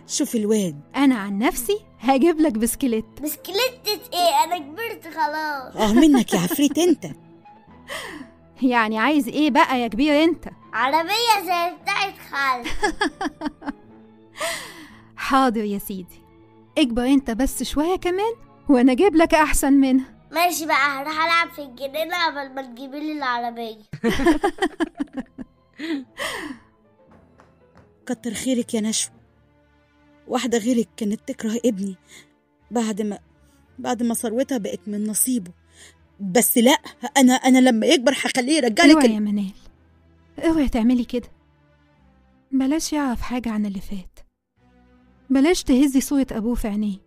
شوف الواد. انا عن نفسي هجيب لك بسكليت. بسكليتة ايه؟ انا كبرت خلاص. منك يا عفريت انت. يعني عايز ايه بقى يا كبير انت؟ عربية زي بتاعت خالتي. حاضر يا سيدي، اكبر انت بس شوية كمان وانا اجيب لك احسن منها. ماشي بقى، هروح العب في الجنينة قبل ما تجيبي لي العربية. كتر خيرك يا نشوى. واحدة غيرك كانت تكره ابني بعد ما ثروتها بقت من نصيبه. بس لا، انا لما يكبر هخليه يرجع لك. اوعي يا منال، اوعي تعملي كده. بلاش يعرف حاجة عن اللي فات، بلاش تهزي صورة أبوه في عينيه.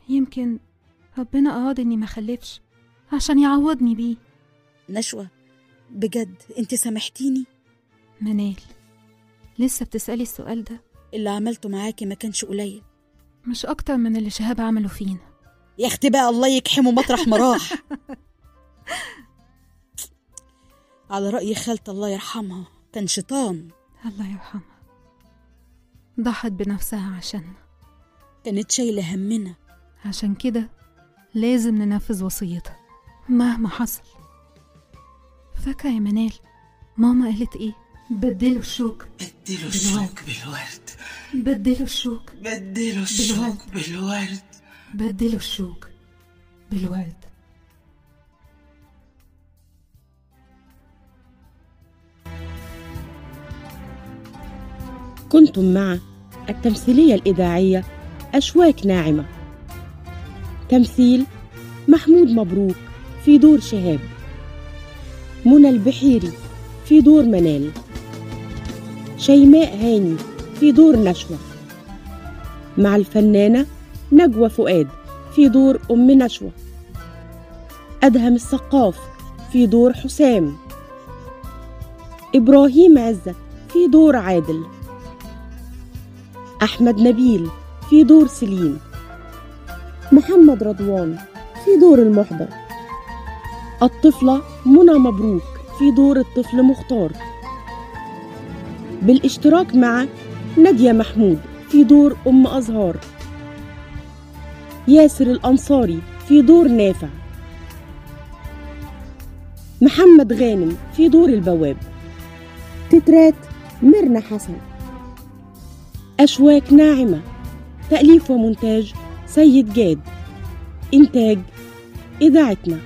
يمكن ربنا أراد إني ما خلفش عشان يعوضني بيه. نشوى، بجد أنت سامحتيني؟ منال، لسه بتسألي السؤال ده؟ اللي عملته معاكي ما كانش قليل، مش أكتر من اللي شهاب عمله فينا. يا اختي بقى، الله يكحمه مطرح ما راح. على رأي خالتي الله يرحمها، كان شيطان. الله يرحمها، ضحت بنفسها عشاننا، كانت شايلة همنا. عشان كده لازم ننفذ وصيتها مهما حصل. فاكرة يا منال ماما قالت ايه؟ بدلوا الشوك، بدلوا الشوك بالورد، بدلوا الشوك، بدلوا الشوك بالورد، بدلوا الشوك بالورد. كنتم مع التمثيلية الإذاعية أشواك ناعمة. تمثيل محمود مبروك في دور شهاب، منى البحيري في دور منال، شيماء هاني في دور نشوى، مع الفنانة نجوى فؤاد في دور أم نشوى، أدهم السقاف في دور حسام، إبراهيم عزت في دور عادل، أحمد نبيل في دور سليم، محمد رضوان في دور المحضر، الطفلة منى مبروك في دور الطفل مختار، بالاشتراك مع نادية محمود في دور أم أزهار، ياسر الأنصاري في دور نافع، محمد غانم في دور البواب، تترات ميرنا حسن. أشواك ناعمة، تأليف ومونتاج سيد جاد، إنتاج إذاعتنا.